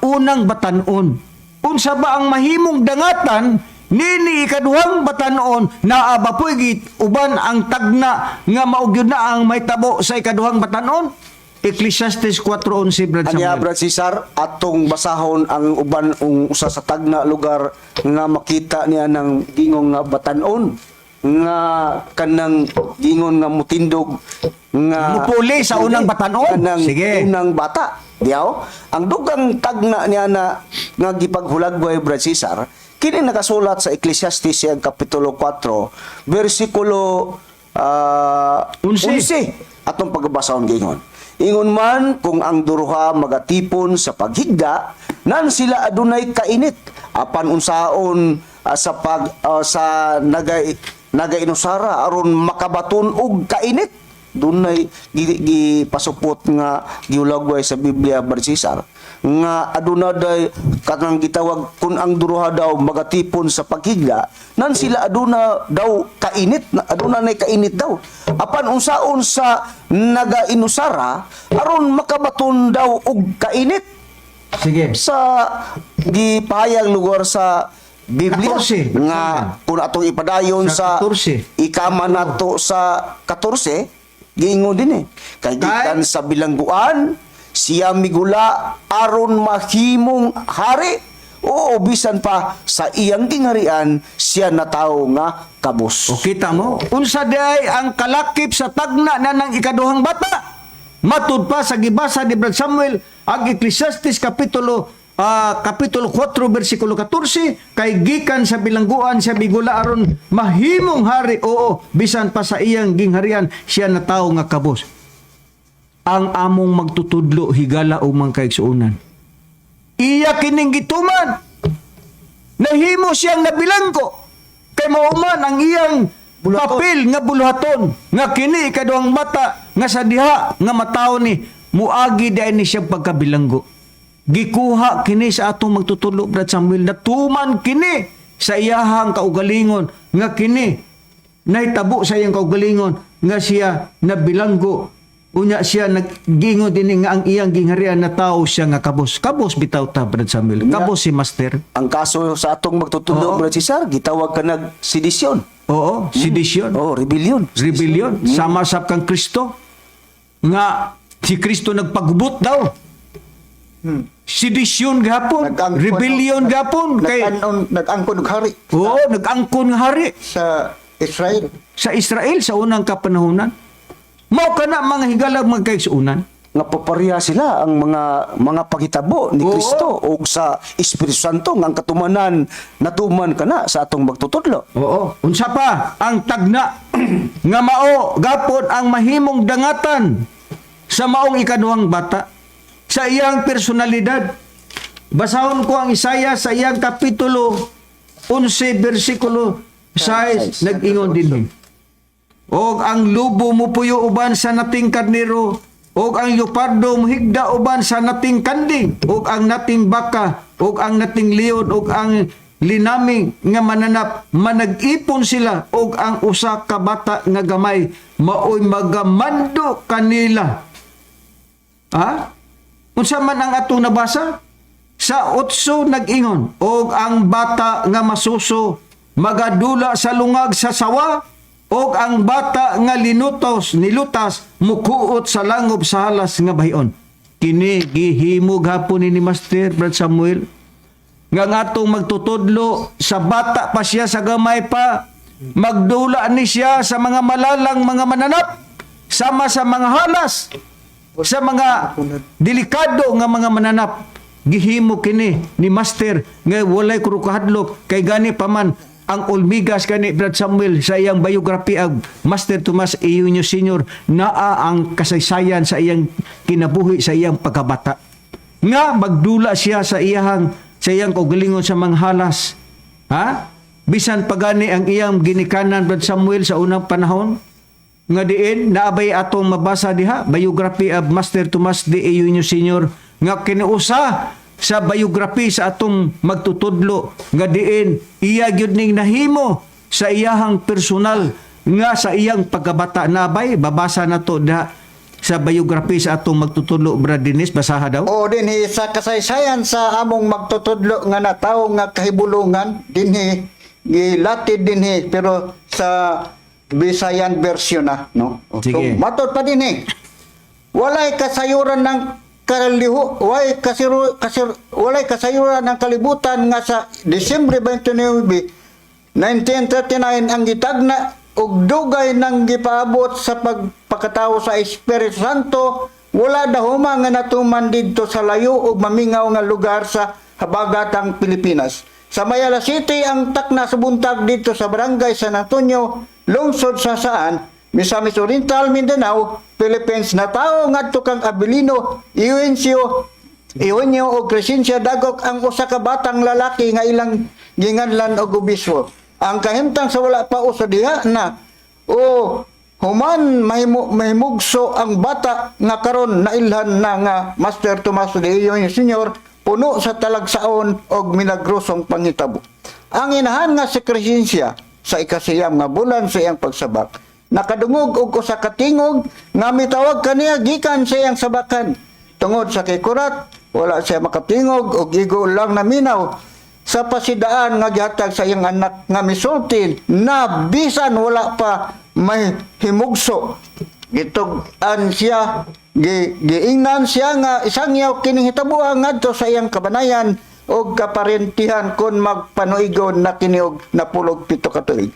unang batanon? Unsa ba ang mahimong dangatan nini ikaduhang batanon? Naa ba po'y uban ang tagna nga mao gyud na ang mahitabo sa ikaduhang batanon? Ecclesiastes 4:11, Brad Anya, Samuel. Brad Cesar, atong basahon ang uban ung usa sa tagna lugar nga makita niya ng gingong nga batanon nga kanang gingon nga mutindog nga Mupuli sa unang batanon? Kanang Sige. unang bata. Diyaw, ang dugang tagna niya na nga gipaghulagway, Brad Cesar, kini nakasulat sa Ecclesiastes siyang kapitulo 4 bersikulo 11. 11. Atong pagbasahon, gingon. Ingon man kung ang duruha magatipon sa paghigda, nan sila adunay kainit. Apan unsaon sa pag sa naga nagainusara aron makabaton og kainit? Dunay gipasupot nga gihulagway sa Biblia, Brad Cesar, nga aduna day kanang gitawag kung ang duruha daw magatipon sa paghigda, nan sila aduna daw kainit, aduna nay kainit daw, apan unsaon sa nagainusara aron makabaton daw og kainit? Sige. Sa gipahayag lugar sa Biblia 14. nga kung atong ipadayon Sa sa, 14. ikama nato sa 14, giingon din eh, kay gikan sa bilangguan siya migula aron mahimong hari, oo, bisan pa sa iyang gingharian siya natawo nga kabus. O kita mo, unsa di ay ang kalakip sa tagna na ng ikaduhang bata? Matud pa sa gibasa ni Brad Samuel ang Ecclesiastes kapitulo 4 bersikulo 14, kay gikan sa bilangguan siya bigula aron mahimong hari, oo, bisan pa sa iyang gingharian siya natawo nga kabos. Ang among magtutudlo, higala o mang kaigsuonan, iya kining gituman. Nahimo siyang nabilanggo. Kay mauman ang iyang Buluhaton. Papel nga buluhaton nga kini ikaduhang bata nga sa diha nga matawo ni muagi diay ni siya pagkabilanggo. Gikuha kini sa atong magtutudlo, Brad Samuel, natuman kini sa iyahang kaugalingon nga kini nahitabo sa iyang kaugalingon nga siya nabilanggo. Unya siya naggingon dinhi nga ang iyang gingharian na tao siya nga kabos. Kabos bitaw ta, Brad Samuel. Kabos si Master. Ang kaso sa atong magtutudlo, Brad Cesar, gitawag ka nag sedisyon. Oo, sedition. Oh, rebellion. Rebellion. Sama sab kang Kristo. Nga si Kristo nagpagubot daw. Sedition gapon, rebellion gapon kay Nag-angkon og hari Oo, nag-angkon nga hari sa Israel. Sa Israel sa unang kapanahunan. Mao kana, mga higalag, mga kaigsuonan. Nga papareha sila ang mga paghitabo ni Kristo o sa Espiritu Santo nga ang katumanan natuman kana sa atong magtutudlo. Oo. Unsa pa ang tagna nga mao gapon ang mahimong dangatan sa maong ikaduhang bata sa iyang personalidad? Basahon ko ang Isaiah sa iyang kapitulo 11 bersikulo 6, nag-ingon dinhi. Og ang lubo mupuyo uban sa nating karnero, og ang leopardo muhigda uban sa nating kanding, og ang nating baka, og ang nating leon, og ang linaming nga mananap, manag-ipon sila, og ang usa ka bata nga gamay maoy magamando kanila. Ha? Unsa man ang atong nabasa? Sa 8 nag-ingon, og ang bata nga masuso magadula sa lungag sa sawa, og ang bata nga linutos nilutas mukuot sa langob sa halas nga bahion. Kini gihimo gapon ni Master, Brad Samuel, nga ang atong magtutudlo sa bata pa siya, sa gamay pa, magdula ni siya sa mga malalang mga mananap, sama sa mga halas, sa mga delikado nga mga mananap. Gihimo kini ni Master nga walay kurukahadlok, kay gani pa man ang Olmigas kani, Brad Samuel, sa iyang biography ang Master Tomas Eugenio Senior, naa ang kasaysayan sa iyang kinabuhi sa iyang pagkabata nga magdula siya sa iyang kaugalingon sa mga halas, ha. Bisan pagani ang iyang ginikanan, Brad Samuel, sa unang panahon nga diin naabay atong mabasa diha, biography of Master Tomas de Eugenio Senior, nga kinuusa sa biography sa atong magtutudlo nga diin iya gyud ning nahimo sa iyahang personal nga sa iyang pagkabata. Nabay babasa nato diha sa biography sa atong magtutudlo, Brad Dennis, basaha daw. O dinhi sa kasaysayan sa among magtutudlo nga natawo nga kahibulungan dinhi gilatid dinhi, pero sa Visayan version na, no. Sige. So matod pa dinhi, walay kasayuran ng kalihu walay kasiru, kasir, walay kasayuran ng kalibutan nga sa Disyembre 29, 1939 ang gitagna og dugay nang gipaabot sa pagpakatawo sa Espiritu Santo, wala dahuma nga natuman didto sa layo ug mamingaw nga lugar sa habagatang Pilipinas. Sa Mayala City ang takna sa buntag didto sa Barangay San Antonio, lungsod sa Saan, Misamis Oriental, Mindanao, Philippines, natawo ngadto kang Abilino Eugenio Eugenio o Crescencia Dagok ang usa ka batang lalaki nga ilang ginganlan og obispo. Ang kahimtang sa wala pa usa diha na o human mahimugso ang bata nga karon nailhan na nga Master Tomas de Eugenio Senior, puno sa talagsaon og milagrosong panghitabo. Ang inahan nga si Crescencia, sa ikasiyam nga bulan sa iyang pagsabak, nakadungog og usa ka tingog nga mitawag kaniya gikan sa iyang sabakan. Tungod sa kikurat, wala siya makatingog og igo lang naminaw sa pasidaan nga gihatag sa iyang anak nga misulti na bisan wala pa may himugso. Gitug-an siya, giingnan siya nga isangyaw kining hitabuan ngadto sa iyang kabanayan og kaparentihan kon magpanuigon na kini og 97 ka tuig.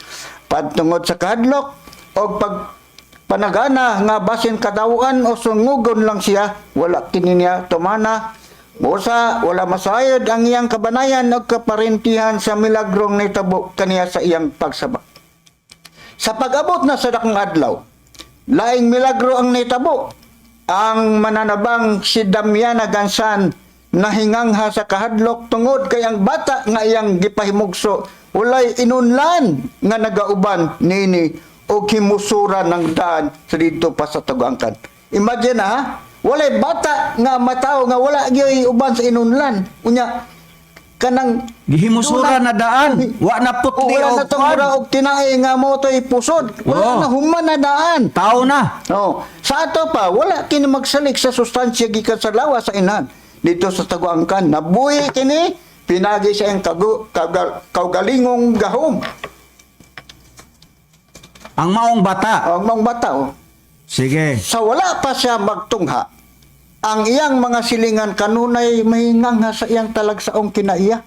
Padtungod sa kahadlok og pag panagana nga basin kadawaan o sungugon lang siya, wala kini niya tumana. Busa, wala masayod ang iyang kabanayan o kaparentihan sa milagrong nitabo kaniya sa iyang pagsabak. Sa pag-abot na sa dakong adlaw, laing milagro ang nitabo. Ang mananabang si Damiana Gansan Nahingangha sa kahadlok tungod kay ang bata nga iyang gipahimugso walay inunlan nga nagauban nini og himusura ng daan sa didto pa sa Taguangkan. Imagine ha, walay bata nga matawo nga wala gyoy uban sa inunlan. Unya kanang Gihimusura na daan. Wa na putli Oh, wala og na tong kwan. mura og tinae nga mo to'y pusod. Wala Oo. na, human na daan. Tao na. Oh, sa ato pa wala kini magsalik sa sustansya gikan sa lawas sa inahan. Dito sa Taguangkan nabuhi kini pinagi sa iyang kaugalingong gahom. Ang maong bata. Ang mga bata oh. Sige. Sa wala pa siya magtungha, ang iyang mga silingan kanunay mahingangha sa iyang talagsaong kinaiya.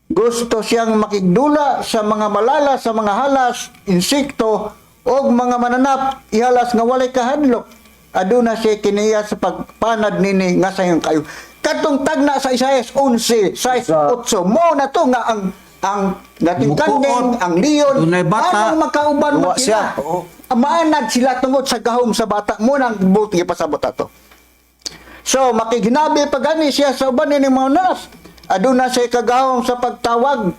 Gusto siyang makigdula sa mga malala, sa mga halas, insekto, o mga mananap, ihalas nga walay kahadlok. Aduna siya kiniya sa pagpanad nini nga sayang kayo. Katong tagna sa Isaias 11, 6, 8, mo na to nga ang dating Mukuot. kanding, ang leon, Dunay bata. anong makauban Duwa man sila. siya. Oo. Maanad sila tungod sa gahom sa bata mo nang buti ipasabot ato. So makiginabi pa gani siya sa uban ni mga naras. Aduna siya kagahom sa pagtawag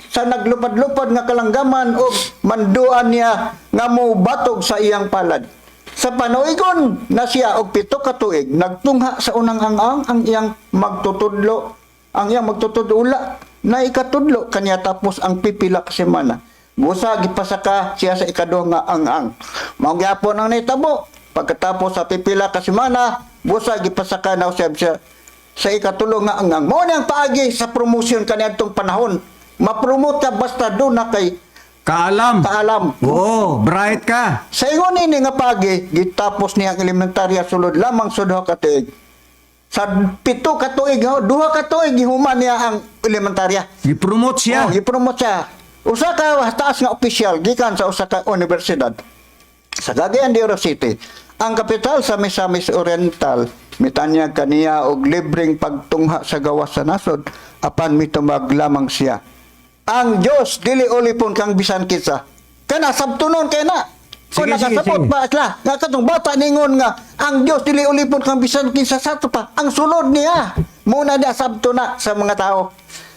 sa naglupad-lupad nga kalanggaman o manduan niya nga mobatog sa iyang palad. Sa panuigon na siya og 7 ka tuig, nagtungha sa unang ang-ang ang iyang magtutudlo, ang iyang magtutudula na ikatudlo kanya tapos ang pipila ka semana. Busa gipasaka siya sa ikaduha nga ang-ang. Mao gyapon ang nahitabo. Pagkatapos sa pipila ka semana, busa gipasaka na siya siya sa ikatulo nga ang-ang. Mao ni ang paagi sa promotion kaniadtong panahon. Ma-promote ka basta doon na kay Kaalam. kaalam. Oo, bright ka. Sa ingon ini nga pagi, gitapos niya ang elementarya sulod lamang sa 2 ka tuig. Sa 7 ka tuig, oh, 2 ka tuig gihuman niya ang elementarya. Gipromote siya. Oh, gipromote siya. Usa ka taas nga opisyal gikan sa usa ka universidad sa Cagayan de Oro City. Ang kapital sa Misamis Oriental, mitanyag kaniya og libreng pagtungha sa gawas sa nasod apan mitumag lamang siya. Ang Dios dili ulipon kang bisan kinsa. Kana sabtunon kay na. Kung Sige, sige, nakasabot sige. ba sila, nga katong bata ningon nga ang Dios dili ulipon kang bisan kinsa sa ato pa. Ang sulod niya muna niya sabto na sa mga tao.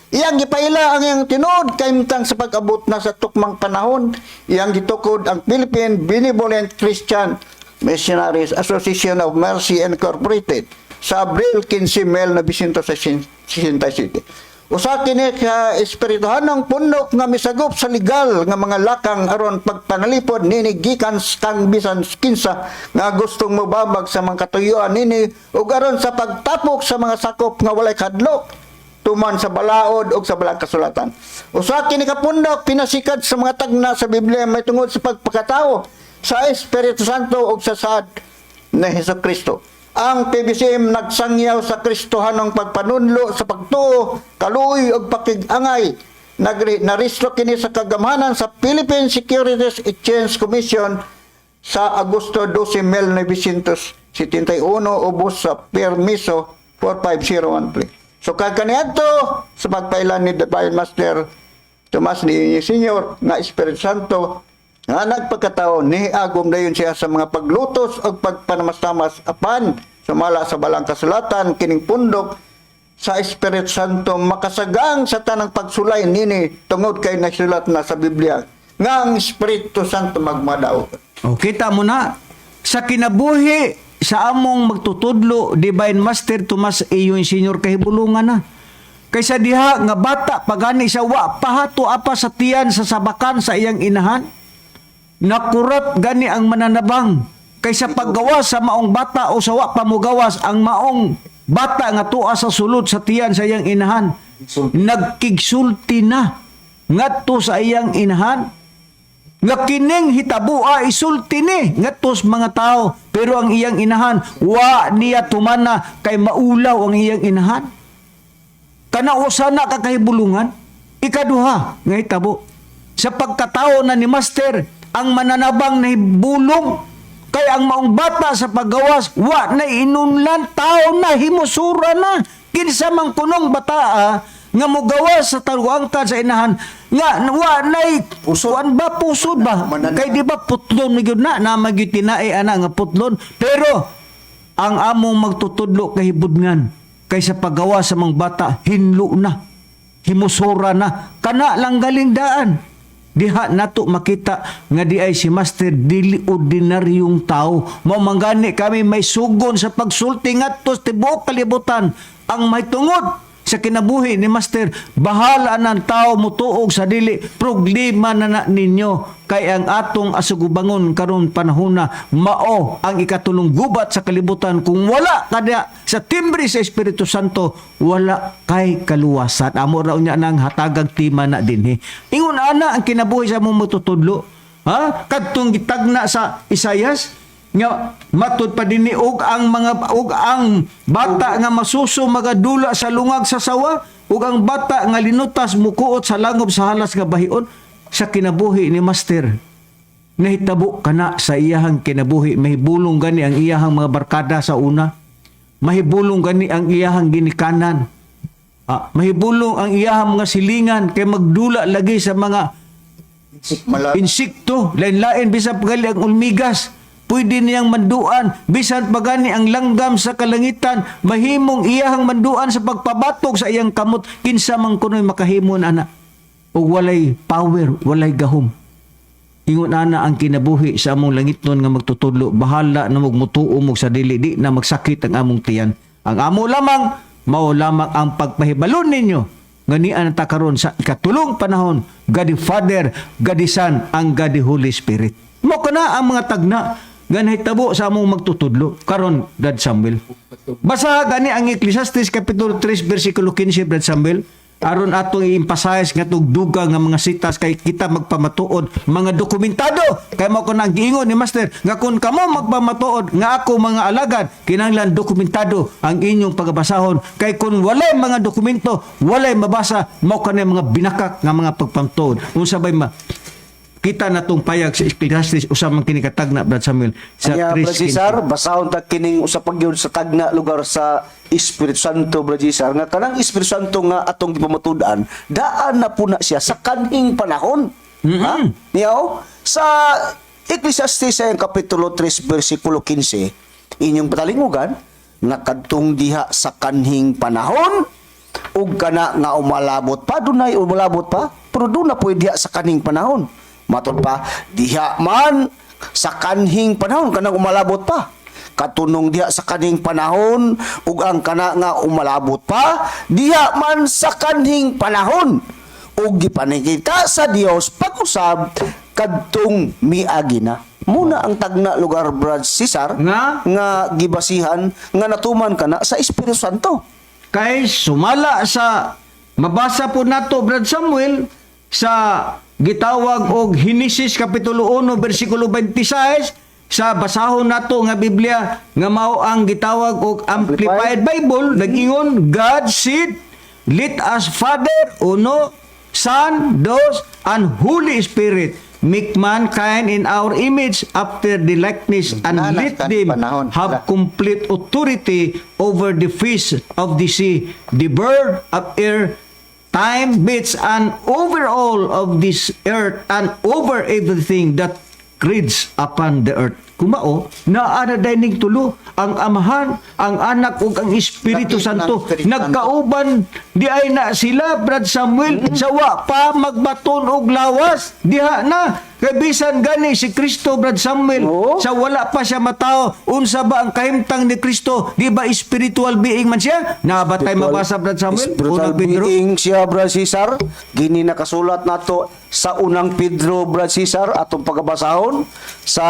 Iyang gipaila ang iyang tinuod kahimtang sa pag-abot na sa tukmang panahon. Iyang gitukod ang Philippine Benevolent Christian Missionaries Association of Mercy Incorporated sa Abril 15, 1967. Usa kini ka espirituhanong pundok nga misagop sa legal nga mga lakang aron pagpanalipod nini gikan kang bisan kinsa nga gustong mobabag sa mga katuyuan nini ug aron sa pagtapok sa mga sakop nga walay kadlok tuman sa balaod o sa balang kasulatan. Usa kini ka pundok pinasikat sa mga tagna sa Biblia may tungod sa pagpakatao sa Espiritu Santo ug sa saad ni Hesus Kristo. Ang PBCM nagsangyaw sa Kristohanong pagpanunlo sa pagtuo, kaluoy ug pakig-angay. Narehistro kini sa kagamhanan sa Philippine Securities Exchange Commission sa Agosto 12, 1971 ubos sa permiso 45013. So kag kaniadto sa pagpailan ni Divine Master Tomas ni Senior nga Espiritu Santo nga nagpagkatao ni agom dayon siya sa mga paglutos ug pagpanamastamas apan sumala sa balang kasulatan kining pundok sa Espiritu Santo makasagang sa tanang pagsulay nini tungod kay nasulat na sa Biblia nga ang Espiritu Santo magmadaog. O, kita mo na. Sa kinabuhi, sa among magtutudlo, Divine Master Tomas Iyon Senior kahibulungan na. Kaysa diha nga bata pagani sa wa pahato apa sa tiyan sa sabakan sa iyang inahan. Nakurap gani ang mananabang kaysa paggawas sa maong bata o sa wa pamugawas ang maong bata nga tuwa sa sulod sa tiyan sa iyang inahan. Nagkigsulti na ngadto sa iyang inahan nga kining hitabua isulti ni ngadto sa mga tao, pero ang iyang inahan wa niya tumana kay maulaw ang iyang inahan. Kana usa na ka kahibulungan. Ikaduha nga hitabo sa pagkatao na ni Master, ang mananabang nahibulong kay ang maong bata sa paggawas wa na inunlan, tao na, himusura na. Kinsa man kunong bataa nga mogawas sa taluangkan sa inahan nga wa nay kuan ba, pusod ba, kay di ba putlon ni gyud na na magyud tinae ana nga putlon. Pero ang among magtutudlo kahibudngan. Kaysa paggawa sa mga bata, hinlo na, himusora na, kana lang galing daan. Diha nato makita nga di ay si Master dili ordinaryong tao. Mao manggani kami may sugon sa pagsulti ngadto sa tibuok kalibutan ang may tungod sa kinabuhi ni Master. Bahala ng tao mutuog sa dili, problema na na ninyo, kay ang atong asugubangon karon panahona mao ang ikatulong gubat sa kalibutan. Kung wala kada sa timbre sa Espiritu Santo, wala kay kaluwasan. Amo ra unya nang hatagag tima na dinhi. Ingon ana ang kinabuhi sa among matutudlo, ha, kadtong gitagna sa Isayas nga matud pa dinhi, og ang mga og ang bata nga masuso magadula sa lungag sa sawa, ug ang bata nga linutas mukuot sa langob sa halas nga bahion. Sa kinabuhi ni Master, nahitabo kana sa iyahang kinabuhi. Mahibulong gani ang iyahang mga barkada sa una, mahibulong gani ang iyahang ginikanan. Ah, mahibulong ang iyahang mga silingan kay magdula lagi sa mga insekto, lain-lain, bisan pa gali ang ulmigas pwede niyang manduan, bisan pa gani ang langgam sa kalangitan mahimong iyahang manduan sa pagpabatog sa iyang kamot. Kinsa man kuno'y makahimo ana og walay power, walay gahom? Ingon ana ang kinabuhi sa among langitnon nga magtutudlo. Bahala na magmutuo mo sa dili, di na magsakit ang among tiyan. Ang amo lamang mao lamang ang pagpahibalon ninyo nga niya na karon sa ikatulong panahon, God the Father, God the Son, ang God the Holy Spirit. Mao kana ang mga tagna nga nahitabo sa among magtutudlo karon, Brad Samuel. Basa gani ang Ecclesiastes kapitulo 3 bersikulo 15, Brad Samuel, aron atong i-emphasize nga duga nga mga sitas, kay kita magpamatuod mga dokumentado, kay mao ko nang giingon ni Master nga kung kamo magpamatuod nga ako mga alagad, kinahanglan dokumentado ang inyong pagabasahon, kay kung walay mga dokumento, walay mabasa. Mao kanay mga binakak nga mga pagpamatuod. Unsa bay ma kita natong payag sa Ecclesiastes, usa man kini katagna, Brad Samuel, sa Anya, Brad 3:15. Cesar, basahon ta kining usa pa gyud sa tagna lugar sa Espiritu Santo, Brad Cesar, nga kanang Espiritu Santo nga atong gipamatud-an, daan na puna siya sa kanhing panahon. Ha? Niyaw, sa Ecclesiastes sa kapitulo 3 bersikulo 15, inyong patalingugan nga kadtong diha sa kanhing panahon ug kana nga umalabot pa, dunay umalabot pa, pero doon na pwede diha sa kanhing panahon. Matod pa, diha man sa kanhing panahon, kanang umalabot pa, katunong diha sa kanhing panahon ug ang kana nga umalabot pa, diha man sa kanhing panahon, ug gipanikita sa Dios pag-usab kadtong miagi na. Muna ang tagna lugar, Brad Cesar, Nga? nga gibasihan nga natuman kana sa Espiritu Santo. Kay sumala sa mabasa po nato, Brad Samuel, sa gitawag og Henesis kapitulo 1 bersikulo 26 sa basahon nato nga Biblia nga mao ang gitawag og Amplified Bible, nag-ingon, "God said, let us Father, uno, Son, dos, and Holy Spirit make mankind in our image after the likeness and Nana, let kan them panahon. have complete authority over the fish of the sea, the bird of air, time, beasts, and over all of this earth and over everything that creeps upon the earth." Kumao, naa na dining tulo, ang Amahan, ang Anak, ug ang Espiritu Lakip ng Santo. Espiritu Santo. Nagkauban di ay na sila, Brad Samuel, sa wa pa magbaton og lawas. Diha na. Kay bisan gani si Kristo, Brad Samuel, sa wala pa siya matao, unsa ba ang kahimtang ni Kristo? Di ba spiritual being man siya? Naa ba tay mabasa, Brad Samuel? Spiritual Unang Pedro? being siya, Brad Cesar. Gini nakasulat nato sa Unang Pedro, Brad Cesar, atong pagabasahon sa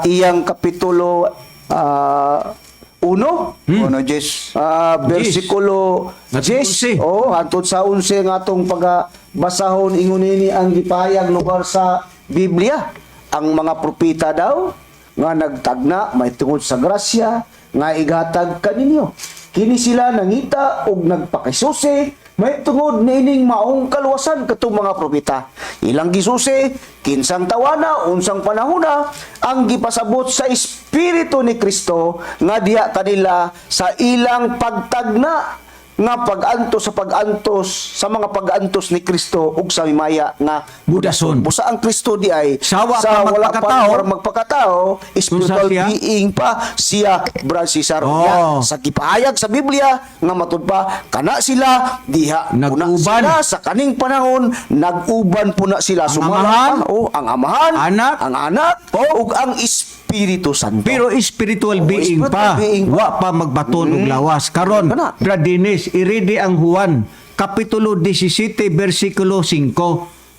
iyang kapitulo 1. Uno, Jess. Bersikulo Hantod 10. 11. Oh, hantod sa 11 nga atong pagabasahon. Ingon ini ang gipahayag lugar sa Biblia. Ang mga propeta daw nga nagtagna may tungod sa grasya nga igatag kaninyo. Kini sila nangita og nagpakisusi may tungod niining maong kaluwasan. Katong mga propeta, ilang gisusi kinsang tawana, unsang panahona ang gipasabot sa Espiritu ni Kristo nga diha kanila sa ilang pagtagna. nga pag-antos sa pag-antos sa mga pag-antos ni Kristo ug sa mimaya nga Budason. Busa ang Kristo di ay Sa wa sa pa wala pa magpakatao. para magpakatao, spiritual Unsa siya? being pa siya, Brad Cesar. Oh. Nya, sa gipahayag sa Biblia nga matud pa kana sila diha puna Nag-uban. sila sa kaning panahon, nag-uban puna sila. Ang Sumala Amahan. pa, oh, ang Amahan, Anak. ang Anak ug ang Espiritu Santo. Pero spiritual Oo, being spiritual pa. being pa. Wa pa magbaton og lawas. Karon, Kana. Brad Dennis, iridi ang Juan, Kapitulo 17, versikulo 5.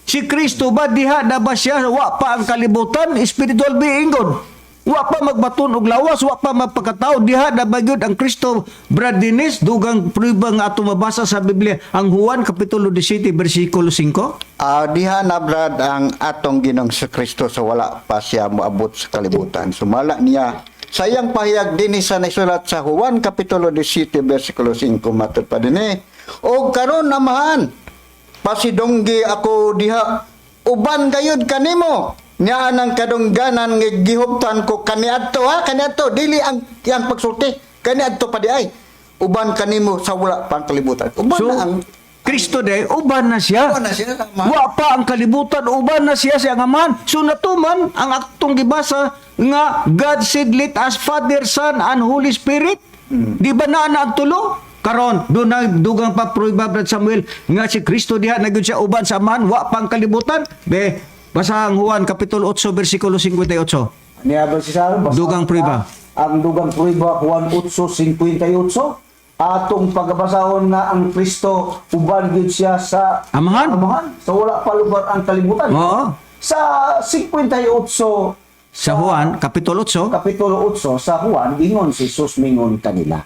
Si Kristo ba diha na ba siya wa pa ang kalibutan, spiritual being god? Wa pa magbaton og lawas, wa pa magpakatao diha na ba gyud ang Kristo, Brad Dennis? Dugang prueba nga ato mabasa sa Biblia ang Juan Kapitulo 17 versikulo 5. Ah, diha na, Brad, ang atong Ginoong sa Kristo sa wala pa siya moabot sa kalibutan. Sumala niya sa iyang pahayag dinhi sa naisulat sa Juan Kapitulo 17 versikulo 5, matud pa dinhi. Og karon, Amahan, pasidunggi ako diha uban gayud kanimo niya ang kadungganan nga gihuptan ko kaniadto, ha, kaniadto, dili ang iyang pagsulti, kaniadto pa di ay uban kanimo sa wala pa ang kalibutan. Uban So, na ang Kristo day, uban na siya. Uban na siya, tama. Wa pa ang kalibutan, uban na siya sa Amahan. So natuman ang aktong gibasa nga God said, "Let us Father, Son and Holy Spirit." Di ba naa na ang tulo? Karon, doon na dugang pa prueba, Brad Samuel, nga si Kristo diha na gyud siya uban sa Amahan, wa pa ang kalibutan. Be, basa ang Juan Kapitulo 8 versikulo 58. Niya ba si Sar? Basta Dugang prueba. Ang dugang prueba, Juan 8:58, atong pagabasahon nga ang Kristo uban gyud siya sa Amahan. Amahan sa wala pa lugar ang kalibutan. Oo. Sa 58 Sa Juan Kapitulo 8. Kapitulo 8 sa Juan, ingon si Jesus mingon kanila.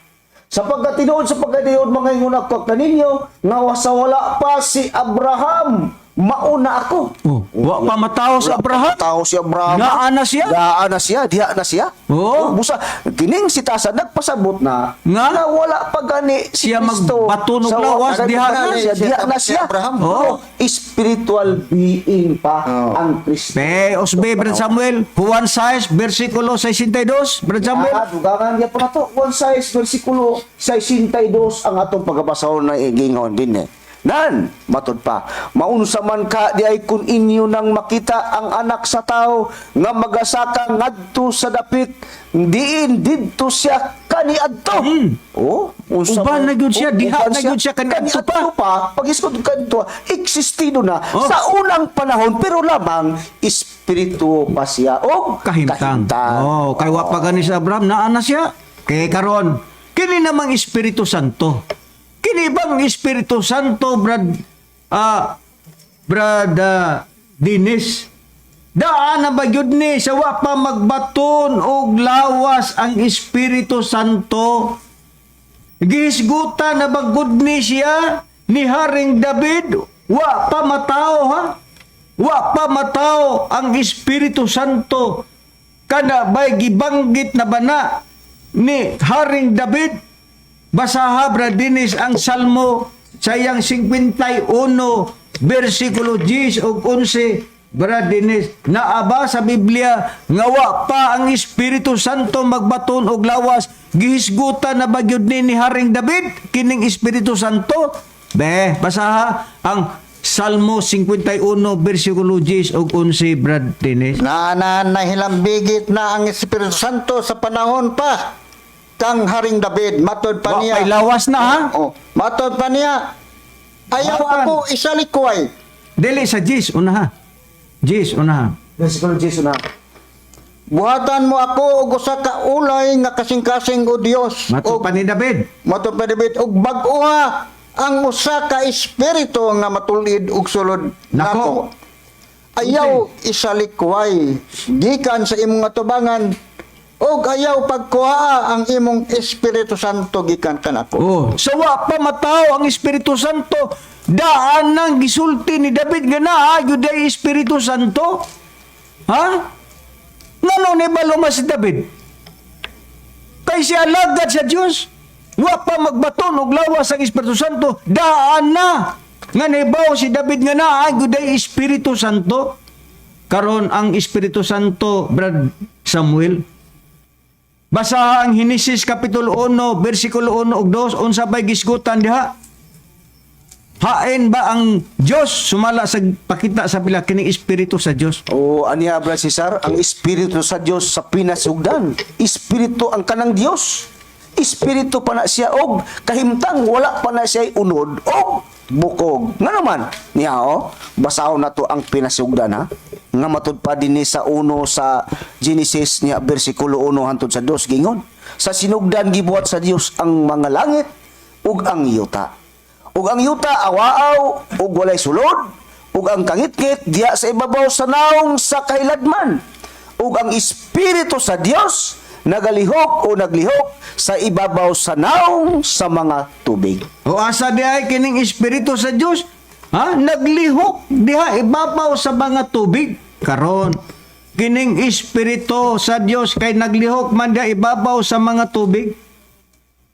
Sapagkat tinuod sa pagkatinuod mga ingon ako kaninyo nga sa wala pa si Abraham, mauna ako. Oh, wa pa matawo sa Abraham. Tao si Abraham. Naa na siya. Naa na siya, diha na siya. Oo. Oh, busa kining si Tasa nagpasabot na Nga? na wala pa gani si Siya Kristo. magbaton og Sa lawas, wa- diha na siya, diha na Si siya. Abraham. Oo. Oh, spiritual being pa Oo. ang Kristo. Be, Osbe, Brad Samuel, Juan 6, versikulo 62, Brad Samuel. Ah, dugangan niya po na to. 1 size, versikulo 62 ang atong pagabasahon na igingon din eh. Nan, matod pa, maunsa man ka di ay kung inyo nang makita ang Anak sa Tao nga magasaka ngadto sa dapit, diin didto siya kaniadto. Oh, unsa Uban man- na gyud siya, Oh, diha uban na gyud siya kaniadto pa. Kaniadto pa, pag-iskod kadto, existido na Oh. sa unang panahon pero lamang espiritu pa siya o Kahimtang. kahimtang. Oh, kay wa pa gani si Abraham, naa na siya. Kay karon, kini namang Espiritu Santo. Kini bang Espiritu Santo, Brad Dennis? Daan na ba gyud ni sa wa pa magbaton og lawas ang Espiritu Santo? Gihisgutan na ba gud ni siya ni Haring David? Wa pa matao, ha? Wa pa matao ang Espiritu Santo. Kana bay gibanggit na bana ni Haring David? Basaha, Brad Dennis, ang Salmo sa iyang 51 versikulo 10 ug 11. Brad Dennis, naa ba sa Biblia nga wa pa ang Espiritu Santo magbaton og lawas, gihisgutan na ba gyud ni Haring David kining Espiritu Santo? Be, basaha ang Salmo 51 versikulo 10 ug 11, Brad Dennis. Na na nahilambigit na ang Espiritu Santo sa panahon pa kang Haring David, matod pa Wa niya. pa'y lawas na, ha? Oh, matod pa niya. Ayaw Matan. ako isalikway. Dili sa 10 una ha. 10 una ha. Versikulo 10 na. Buhatan mo ako og usa ka ulay nga kasing-kasing, o Dios. Matod pa ni David. Matod pa ni David og bag-oha ang usa ka espiritu nga matulid og sulod Nako. nako. Ayaw isalikway gikan sa imong atubangan og ayaw pagkuhaa ang imong Espiritu Santo gikan kanako. Oh, sa wa pa matao ang Espiritu Santo, daan nang gisulti ni David nga naa gyud ay Espiritu Santo. Ha? Ngano ni baluma si David? Kay siya alagad sa Dios. Wa pa magbaton og lawas ang Espiritu Santo, daan na nga nibaw si David nga naa gyud ay Espiritu Santo. Karon ang Espiritu Santo, Brad Samuel, Basaha ang Henesis kapitulo 1 bersikulo 1 ug 2, unsa bay gisgutan diha? Hain ba ang Dios sumala sa pakita sa pila kining espiritu sa Dios? O aniya, Brad Cesar, ang espiritu sa Dios sa pinasugdan. Espiritu ang kanang Dios. Espiritu pa na siya og kahimtang wala pa na siya unod og bukog. Nga naman, niya o, basahon na to ang pinasugdan, ha. Nga matud pa dinhi sa uno sa Genesis niya bersikulo 1 hantod sa 2, gingon. Sa sinugdan gibuhat sa Dios ang mga langit ug ang yuta. Ug ang yuta awaaw ug walay sulod, ug ang kangitngit diya sa ibabaw sa naong sa kahiladman. Ug ang espiritu sa Dios nagalihok o naglihok sa ibabaw sa naong sa mga tubig. O asa dihay kining espiritu sa Dios? Ha? Naglihok diha ibabaw sa mga tubig. Karon, kining espiritu sa Dios kay naglihok man diha ibabaw sa mga tubig.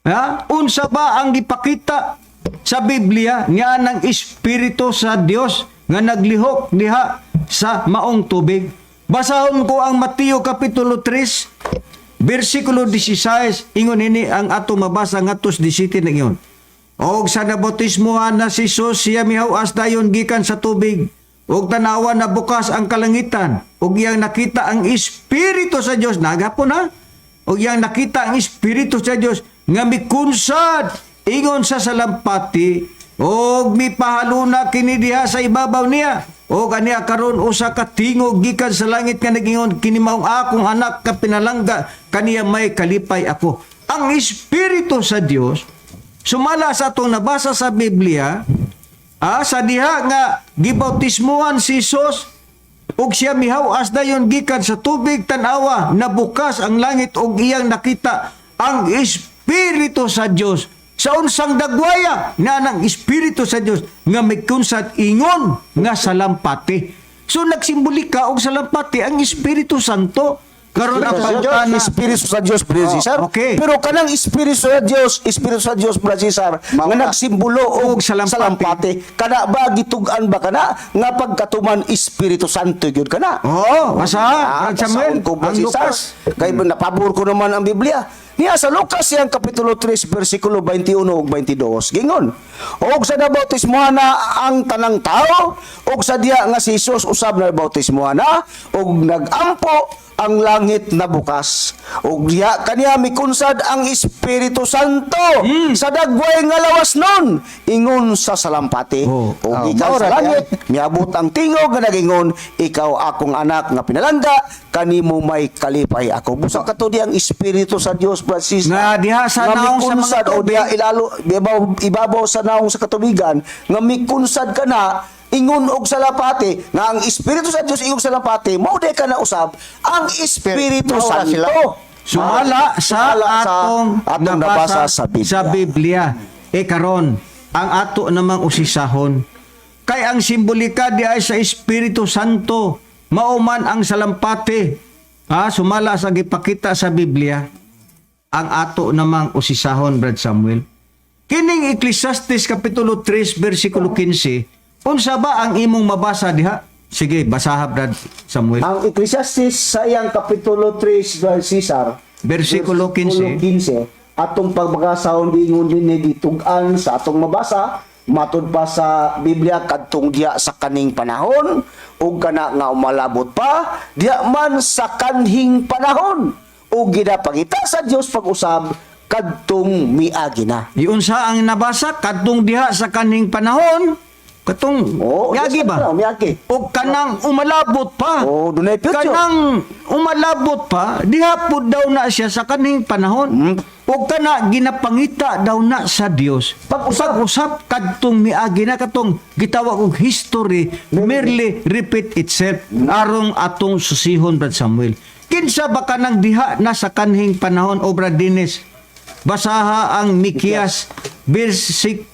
Ha? Unsa ba ang gipakita sa Biblia nga ng espiritu sa Dios nga naglihok diha sa maong tubig? Basahon ko ang Mateo kapitulo 3 bersikulo 16, ingon ini ang ato mabasa ngadto sa 17 na ingon. Og sa nabautismohan na si Jesus, siya mihawas dayon gikan sa tubig. Og tanawa na bukas ang kalangitan. Og iyang nakita ang Espiritu sa Dios. Nagapon ha? Og iyang nakita ang Espiritu sa Dios nga mikunsad ingon sa salampati og mipahaluna kini diha sa ibabaw niya. Og aniya karon usa ka tingog gikan sa langit nga nagingon, "Kini maong akong anak ka pinalangga, kaniya may kalipay ako." Ang Espiritu sa Dios sumala sa atong nabasa sa Biblia, sa diha nga gibautismuhan si Jesus ug siya mihaw-as dayon gikan sa tubig, tan-awa nabukas ang langit ug iyang nakita ang Espiritu sa Dios sa unsang dagwaya nga ng Espiritu sa Dios nga mikunsad ingon nga salampati. So nagsimbolika og salampati ang Espiritu Santo. Karon ang Espiritu sa Dios, pangutana, Espiritu sa Dios, Brother Oh, Cesar. okay. Pero kanang Espiritu sa Dios, Espiritu sa Dios, Brother Cesar, nga nagsimbolo og Og salampati. salampati. Kana ba gitug-an ba kana nga pagkatuman Espiritu Santo gyud kana? Oo, basa, Ah, Brother Samuel, basahon ko, Brother ang Cesar. Lucas. Kay napabor ko naman ang Biblia. Niya sa Lucas siyang kapitulo 3 bersikulo 21 ug 22. Gingon, og sa nabautismohan na ang tanang tao, og sa diya nga si Jesus usab na bautismohan na, og nagampo ang langit na bukas. Og diya kaniya mikunsad ang Espiritu Santo sa dagway nga lawas nun, ingon sa salampati. Oh. Og Oh, gikan sa maura langit, miabot ang tingog nga nagingon, "Ikaw akong anak nga pinalangga, kanimo may kalipay ako." Busa kato di ang Espiritu sa Dios, Francis. Nga diha sa nga naong sa mga mikunsad o tubig. diha ilalo ibabaw, ibabaw sa naong sa katubigan nga mikunsad ka na ingon og salapati, nga ang Espiritu sa Dios ingog salampati, mao di ka na usab ang Espiritu Maura Santo. sila. Sumala sa Sumala atong, atong nabasa sa Biblia. Sa Biblia. E karon, ang ato namang usisahon. Kay ang simbolika di ay sa Espiritu Santo, mauman ang salampati. Ha, sumala sa gipakita sa Biblia. Ang ato namang usisahon, Brad Samuel. Kining Ecclesiastes kapitulo 3 versikulo 15, unsa ba ang imong mabasa diha? Sige, basaha, Brad Samuel. Ang Ecclesiastes sa iyang kapitulo 3, Brother Cesar, Versikulo 15. 15, atong pagbakasahon dingon din ni gitug-an sa atong mabasa matud pa sa Biblia kadtong diya sa kaning panahon ug kana nga umalabot pa diya man sa kanhing panahon ug ginapangita sa Dios pag-usab kadtong miagi na. Iunsa ang nabasa kadtong diha sa kaning panahon, katong Oo, miagi yes, ba? ano, miagi. O kanang umalabot pa. Oo, dunay future. Kanang umalabot pa, diha pud daw na siya sa kaning panahon. O kana ginapangita daw na sa Dios. Pag-usap. Pag-usap kadtong miagi na, katong gitawag og history merely repeat itself arong atong susihon, Brad Samuel. Kinsa ba kanang diha na sa kanhing panahon o Brad Dennis? Basaha ang Mikias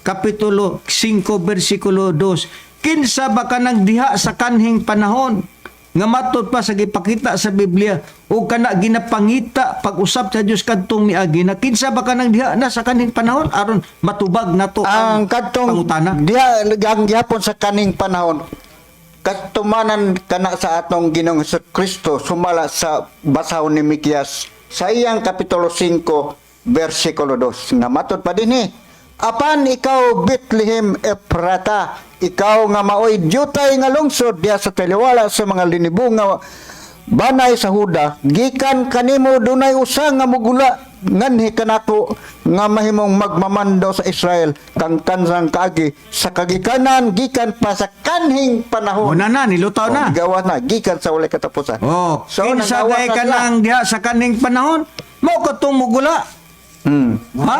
kapitulo 5 versikulo 2. Kinsa ba kanang diha sa kanhing panahon nga matod pa sa gipakita sa Biblia o kana ginapangita pag-usap sa Dios kadtong miagi na? Kinsa ba kanang diha na sa kanhing panahon aron matubag nato Ang kadtong pangutana? diha ang gihapon sa kaning panahon katumanan kana sa atong Ginoong Hesus Kristo sumala sa basahon ni Mikias. sa iyang kapitulo 5 versikulo 2 nga matud pa dinhi, "Apan ikaw, Bethlehem Ephrata, ikaw nga maoy dyutay nga lungsod diha sa taliwala sa mga linibo nga banay sa Huda, gikan kanimo dunay usa nga mugula nganhi kanako nga mahimong magmamando sa Israel kang kansang kaagi sa kagikanan, gikan pa sa kanhing panahon." Una na, nilutaw na. Oh, gawas na gikan sa walay katapusan. Oh, So, kinsa nagawas day na ka sila. nang diha sa kaning panahon? Mao ka tong mugula. Ha?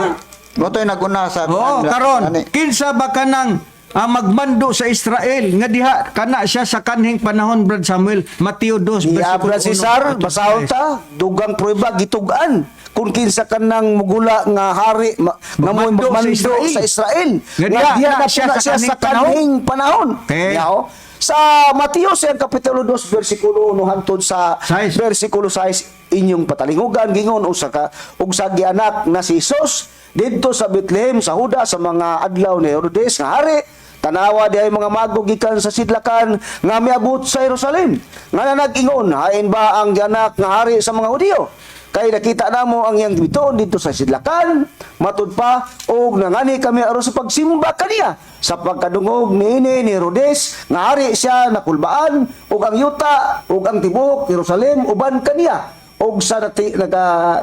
Mo to'y naguna sa Oo, karon, kinsa ba kanang magmando sa Israel nga diha kana siya sa kanhing panahon, Brad Samuel? Mateo 2 Iya, versikulo Brad 1 Cesar, atong basahon 3. ta, dugang prueba gitug-an kung kinsa ka nang mugula nga hari nga mo'y Magmando sa magmando Israel. sa Israel. Nga diha na na siya siya, sa siya sa kanhing panahon. kanhing panahon. Okay. Yaw. Sa Mateo sa kapitulo 2 versikulo 1 hantod sa Sais. versikulo 6, inyong patalingugan gingon usa ka ug sa gianak na si Jesus didto sa Bethlehem sa Huda sa mga adlaw ni Herodes nga hari. Tanawa diay mga mago gikan sa sidlakan nga miabot sa Jerusalem nga nag-ingon, "Hain ba ang gianak nga hari sa mga Hudiyo? Kay nakita namo ang iyang bituon didto sa sidlakan, matud pa, og nangani kami aron sa pagsimba kaniya." Sa pagkadungog niini ni Herodes nga hari siya nakulbaan, ug ang yuta ug ang tibuok Jerusalem uban kaniya. Og sa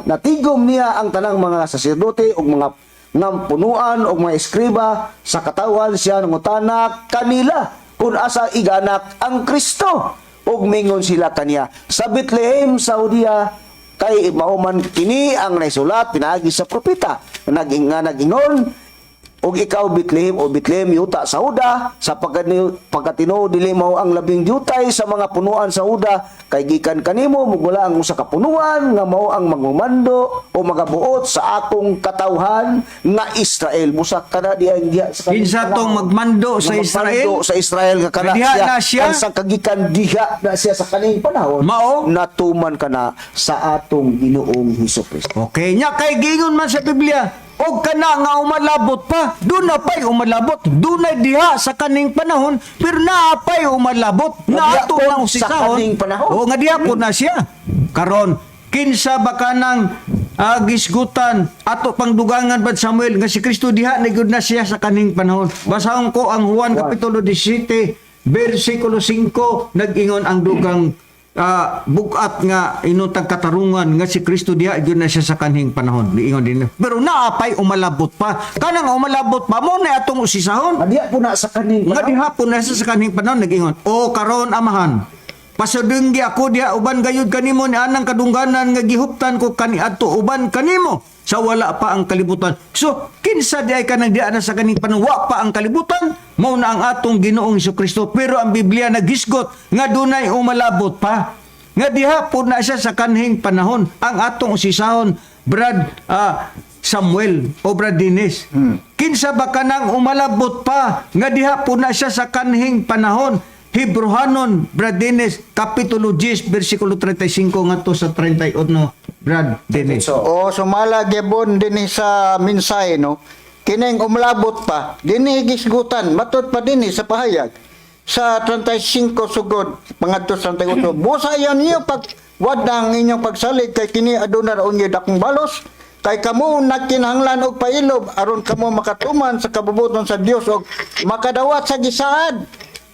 natigom niya ang tanang mga saserdote ug mga nga punuan og mga eskriba sa katawan, siya nangutana kanila kung asa iganak ang Kristo. Ug mingon sila kaniya, "Sa Bethlehem sa Judea, kay mao man kini ang naisulat pinaagi sa propeta naging nga nagingon, 'Ug ikaw, Bethlehem, o Bethlehem yuta sa Huda, sa pagkatinuod dili mao ang labing yutay sa mga punuan sa Huda, kay gikan kanimo mugula ang usa ka punuan nga mao ang magmamando o magabuot sa akong katawhan nga Israel.'" Busak kana diya diya sa kaning Kinsa tong panahon. magmando sa Nga Israel? magmando sa Israel nga kana Nga diha siya, na siya? Kansang kagikan diha na siya sa kaning panahon. Mao? Natuman kana sa atong Ginoong Hesus Kristo. Okay, nya kay giingon man sa Biblia, og kana nga umalabot pa, duna pay umalabot, dunay diha sa kaning panahon, pero naa pay umalabot, Nga na diha ato po nang sa usisahon. kaning panahon. Oo, nga diha po na siya. Karon, kinsa ba kanang gisgutan ato pang dugangan, Brad Samuel, nga si Kristo diha na gyud na siya sa kaning panahon? Basahon ko ang Juan kapitulo 17 versikulo 5. Nag-ingon ang dugang bugat nga inutang katarungan nga si Kristo diha gyud na siya sa kanhing panahon. Niingon din. Pero naapay umalabot pa. Kanang umalabot pa mo na atong usisahon. Nga diha po na sa kaning Nga panahon. diha po na siya sa kanhing panahon, nag-ingon, "O karon, Amahan, pasudunggi ako diha uban gayud kanimo ni anang kadungganan nga gihuptan ko kaniadto uban kanimo sa wala pa ang kalibutan." So, kinsa di ay kanang diha na sa kaning panahon, wa pa ang kalibutan, mao na ang atong Ginoong Kristo. Pero ang Biblia naghisgot nga dunay umalabot pa. Nga diha po na siya sa kanhing panahon. Ang atong usisahon, Brad Samuel o Brad Dennis. Kinsa ba kanang umalabot pa nga diha po na siya sa kanhing panahon? Hebrohanon, Brad Dennis, Kapitulo 10, versikulo 35 ngadto sa 31, Brad Dennis. So, O sumala gyapon dinhi sa mensahe, no, kining umlabot pa dinhi gisgutan matud pa dinhi sa pahayag sa 35 sugod pangadto sa 38, "Busayan niyo pag wad ang inyong pagsalig kay kini aduna ra unya dakong balos, kay kamo nagkinahanglan og pailob aron kamo makatuman sa kabubuton sa Dios og makadawat sa gisaad,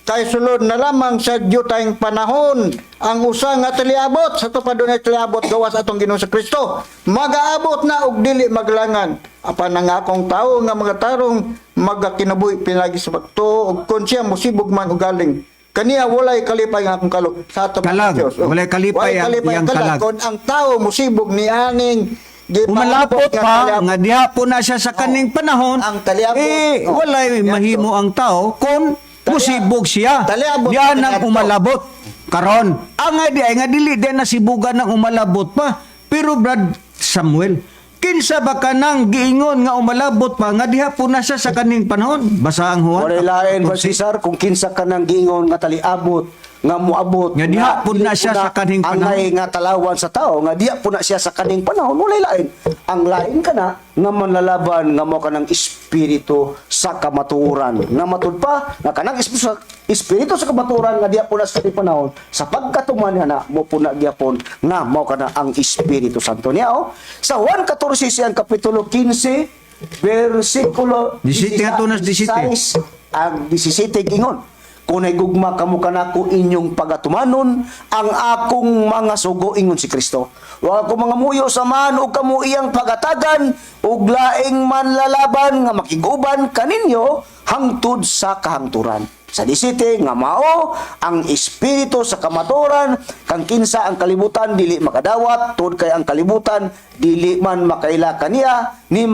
kay sulod na lamang sa dyutayng panahon ang usa nga taliabot sa pa dunay taliabot gawas atong Ginoo sa Kristo. Magaabot na og dili maglangan. Apan ang akong tawo nga mga tarong magakinabuhi pinagi sa pagtuo og kon siya mosibog man og galing kaniya, walay kalipay ang akong kalog sa atong Kalag. Diyos." Oh. Walay kalipay Walay ang kalipay iyang kalag. Kon ang tao mosibog ni aning Umalabot gipaabot nga pa taliabot. nga diha po na siya sa kaning panahon. Ang taliabot. Eh, Oh. walay mahimo ang tao kung musibog siya. Taliabot Diyan sa ang kaniadto. umalabot. Karon, ang nga di ay nga dili di nasibugan ng umalabot pa. Pero Brad Samuel, kinsa ba kanang giingon nga umalabot pa nga diha po na siya sa kaning panahon? Basa ang Juan. Walay lain ba, Cesar, kung kinsa ka nang giingon nga taliabot nga moabot Nga diha pud na dili siya sa kanhing panahon. Angay nga talawan sa tao nga diha pud na siya sa kaning panahon, walay lain. Ang lain kana nga manlalaban nga mao kanang espiritu sa kamatuoran, nga matud pa nga kanang espiritu sa kamatuoran nga diha pud na sa kaning panahon sa pagkatuman niya na mo pud na gyapon nga mao kana ang Espiritu Santo niya, oh. Sa Juan 14 siyang kapitulo 15 bersikulo 17 nga tunas, 17. 16 ang 17 gingon, "Kung gugma kamo kanako, inyong pagatumanon ang akong mga sugo," ingon si Kristo. "Wa ako mga muyo sa man ug kamo iyang pagatagan ug laing manlalaban nga makiguban kaninyo hangtod sa kahangturan." Sa 17 nga mao ang espiritu sa kamatuoran, kang kinsa ang kalibutan dili makadawat tungod kay ang kalibutan dili man makaila kaniya ni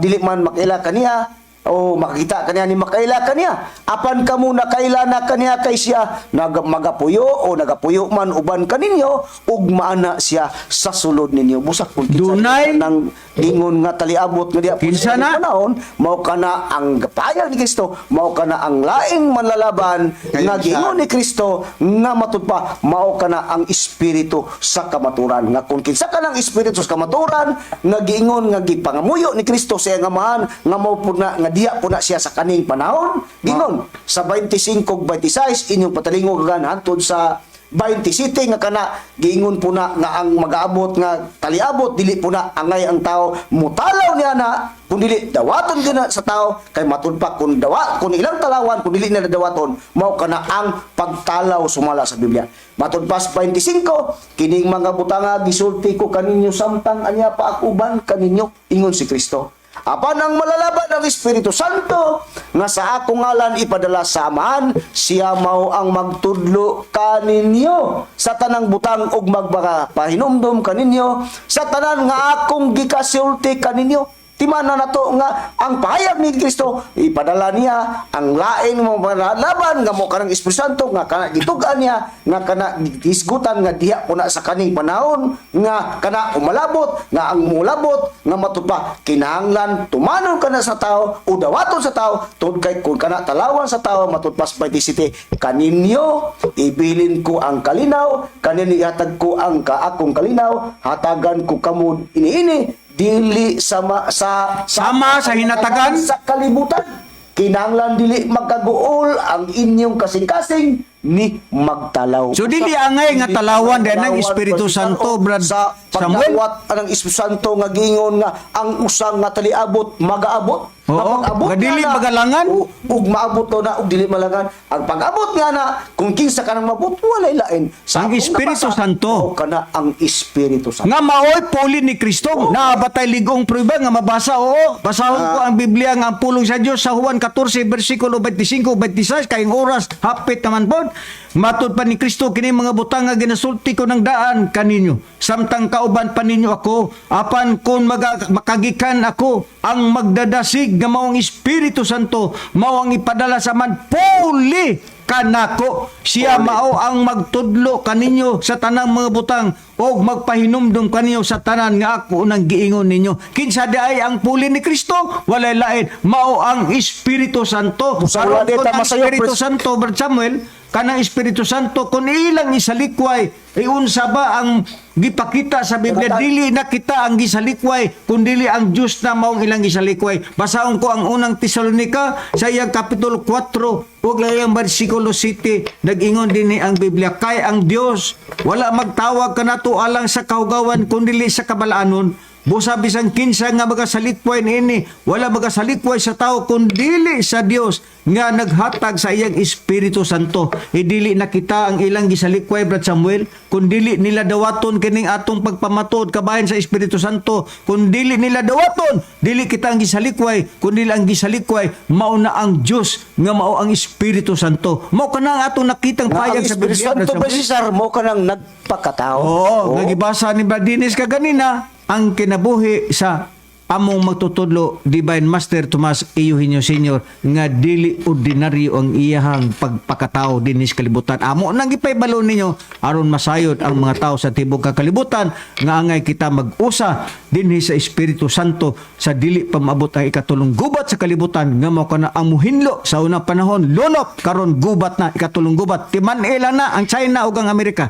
dili man makaila kaniya o makakita kaniya ni makaila kaniya. Apan kamo nakaila na kaniya kay siya magapuyo o nagapuyo man uban kaninyo ug maana siya sa sulod ninyo. Busak kung kinsa nang ingon nga taliabot nga diha po Kinsa sa na? panahon, mao kana ang payag ni Kristo, mao kana ang laing manlalaban Ngayon nga giingon ni Kristo nga matud pa mao kana ang espiritu sa kamaturan, nga kung kinsa ka ng espiritu sa kamaturan nga giingon nga gipangamuyo ni Kristo sa iyang Amahan nga mao pud na nga diha pud na siya sa kaning panahon, gingon sa 25 ug 26 inyong patalingog hangtod sa 27 nga kana giingon po na nga ang magaabot nga taliabot dili po na angay ang tao mutalaw niya na, kun dili dawaton gyud na sa tao, kay matud pa kun dawa kun ilang talawan, kun dili na dawaton, mao kana ang pagtalaw sumala sa Biblia. Matud pa sa 25, "Kining mga butanga gisulti ko kaninyo samtang anya pa ako uban kaninyo," ingon si Kristo. "Apan ang malalaban, ang Espiritu Santo nga sa akong ngalan ipadala sa Amahan, siya mao ang magtudlo kaninyo sa tanang butang ug magpahinumdom kaninyo sa tanan nga akong gikasulti kaninyo." Timana nato nga ang pahayag ni Kristo, ipadala niya ang lain mo laban nga mo kanang Espiritu Santo nga kana gitug-an niya nga kana gisgutan nga diha kuna sa kaning panahon nga kana umalabot nga ang mulabot nga matupa kinahanglan tumanon kana sa tao o dawaton sa tao tungod kay kung kana talawan sa tao. Matud pa sa 27, "Kaninyo ibilin ko ang kalinaw, kaninyo ihatag ko ang kaakong kalinaw, hatagan ko kamo iniini dili sama sa Sama sa hinatagan? Sa kalibutan. Kinahanglan dili magkaguol ang inyong kasing-kasing ni magtalaw." So, dili angay nga talawan din ang Espiritu Santo, Brad sa Samuel? pagdawat ang Espiritu Santo nga giingon nga ang usang nga taliabot magaabot. Oo, Ang pag-abot nga dili nga na, magalangan. Ug maabot to na ug dili malangan. Ang pag-abot nga na kung kinsa ka nang mabot, walay lain. Sa Ang akong Espiritu nabasa, Santo. mao kana ang Espiritu Santo. Nga maoy puli ni Kristo. Naabatay ligong prueba nga mabasa. Oo, basahon ko ang Biblia nga ang pulong sa Dios sa Juan 14 bersikulo 25 26 kay ang oras hapit naman pod. Matud pa ni Kristo, "Kini mga butang nga ginasulti ko ng daan kaninyo samtang kauban pa ninyo ako. Apan kung makagikan ako, ang magdadasig nga maong Espiritu Santo, mao ang ipadala sa man puli kanako, siya mao ang magtudlo kaninyo sa tanang mga butang og magpahinumdum kaninyo sa tanan nga ako nang giingon ninyo." Kinsa di ay ang puli ni Kristo? Walay lain, mao ang Espiritu Santo. Busa Karon wala di kung ta ang masayo, Espiritu Santo, Brad Samuel, kanang Espiritu Santo kun ilang isalikway, iunsa ba ang gipakita sa Biblia? Dili na kita ang gisalikway kun dili ang Dios na maong ilang gisalikway. Basahon ko ang Unang Tesalonika sa iyang kapitulo 4 ug layang bersikulo 7. Nag-ingon dinhi ang Biblia, "Kay ang Dios wala magtawag kanato alang sa kahugawan kun dili sa kabalaanon. Busa bisan kinsa nga magasalikway niini, wala magasalikway sa tao kun dili sa Dios nga naghatag sa iyang Espiritu Santo." Idili na kita ang ilang gisalikway, Brad Samuel, kun dili nila dawaton kining atong pagpamatuod kabahin sa Espiritu Santo. Kun dili nila dawaton, dili kita ang gisalikway, kun dili ang gisalikway mao na ang Dios nga mao ang Espiritu Santo. Mao kana ang atong nakitang Nga ang payag sa Espiritu Biblia, Brad Santo ba Samuel. Cesar mo ka nang nagpakatao? Oo, nga gibasa ni Brad Dennis kaganina ang kinabuhi sa Among magtutudlo, Divine Master Tomas Eugenio Senior, nga dili ordinaryo ang iyahang pagpakatao dinhi sa kalibutan. Amo nang gipaybalo ninyo aron masayod ang mga tao sa tibok kalibutan nga angay kita mag-usa dinhi sa Espiritu Santo sa dili pa maabot ang ikatulong gubat sa kalibutan nga mao kana ang muhinlo sa unang panahon lunop, karon gubat na, ikatulong gubat, timan-ila na ang China ug ang Amerika.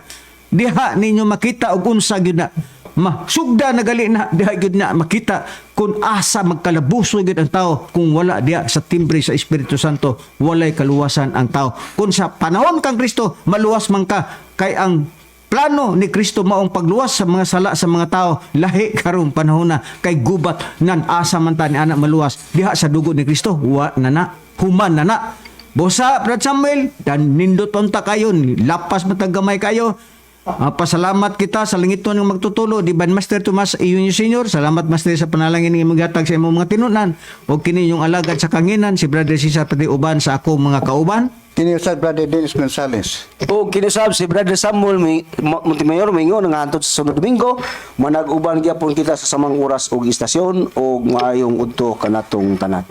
Diha ninyo makita og unsa gyud na masugda na gali na diha gyud na makita kung asa magkalabuso gyud ang tao kung wala diha sa timbre sa Espiritu Santo. Walay kaluwasan ang tao kung sa panahon kang Kristo maluwas man ka, kay ang plano ni Kristo maong pagluwas sa mga sala sa mga tao. Lahi karong panahon na kay gubat nan, asa man ta ni anak maluwas diha sa dugo ni Kristo? Wa na na, human na na. Bosa, Brad Samuel, dan nindot unta kayo, lapas matag gamay kayo. Ah, pasalamat kita sa langiton ng magtutulo, di ba, Master Tomas Eugenio Senior? Salamat, Master, sa panalangin ng imong gihatag sa imong mga tinunan. O kini yung alagad sa kanginan, si Brother Cesar pati uban sa ako mga kauban. Kini usab Brother Dennis Gonzales. O kinusab si Brother Samuel Montemayor mingon nga hantod sa sunod Domingo manag-uban gyapon kita sa samang oras ug istasyon, ug maayong udto kanatong tanan.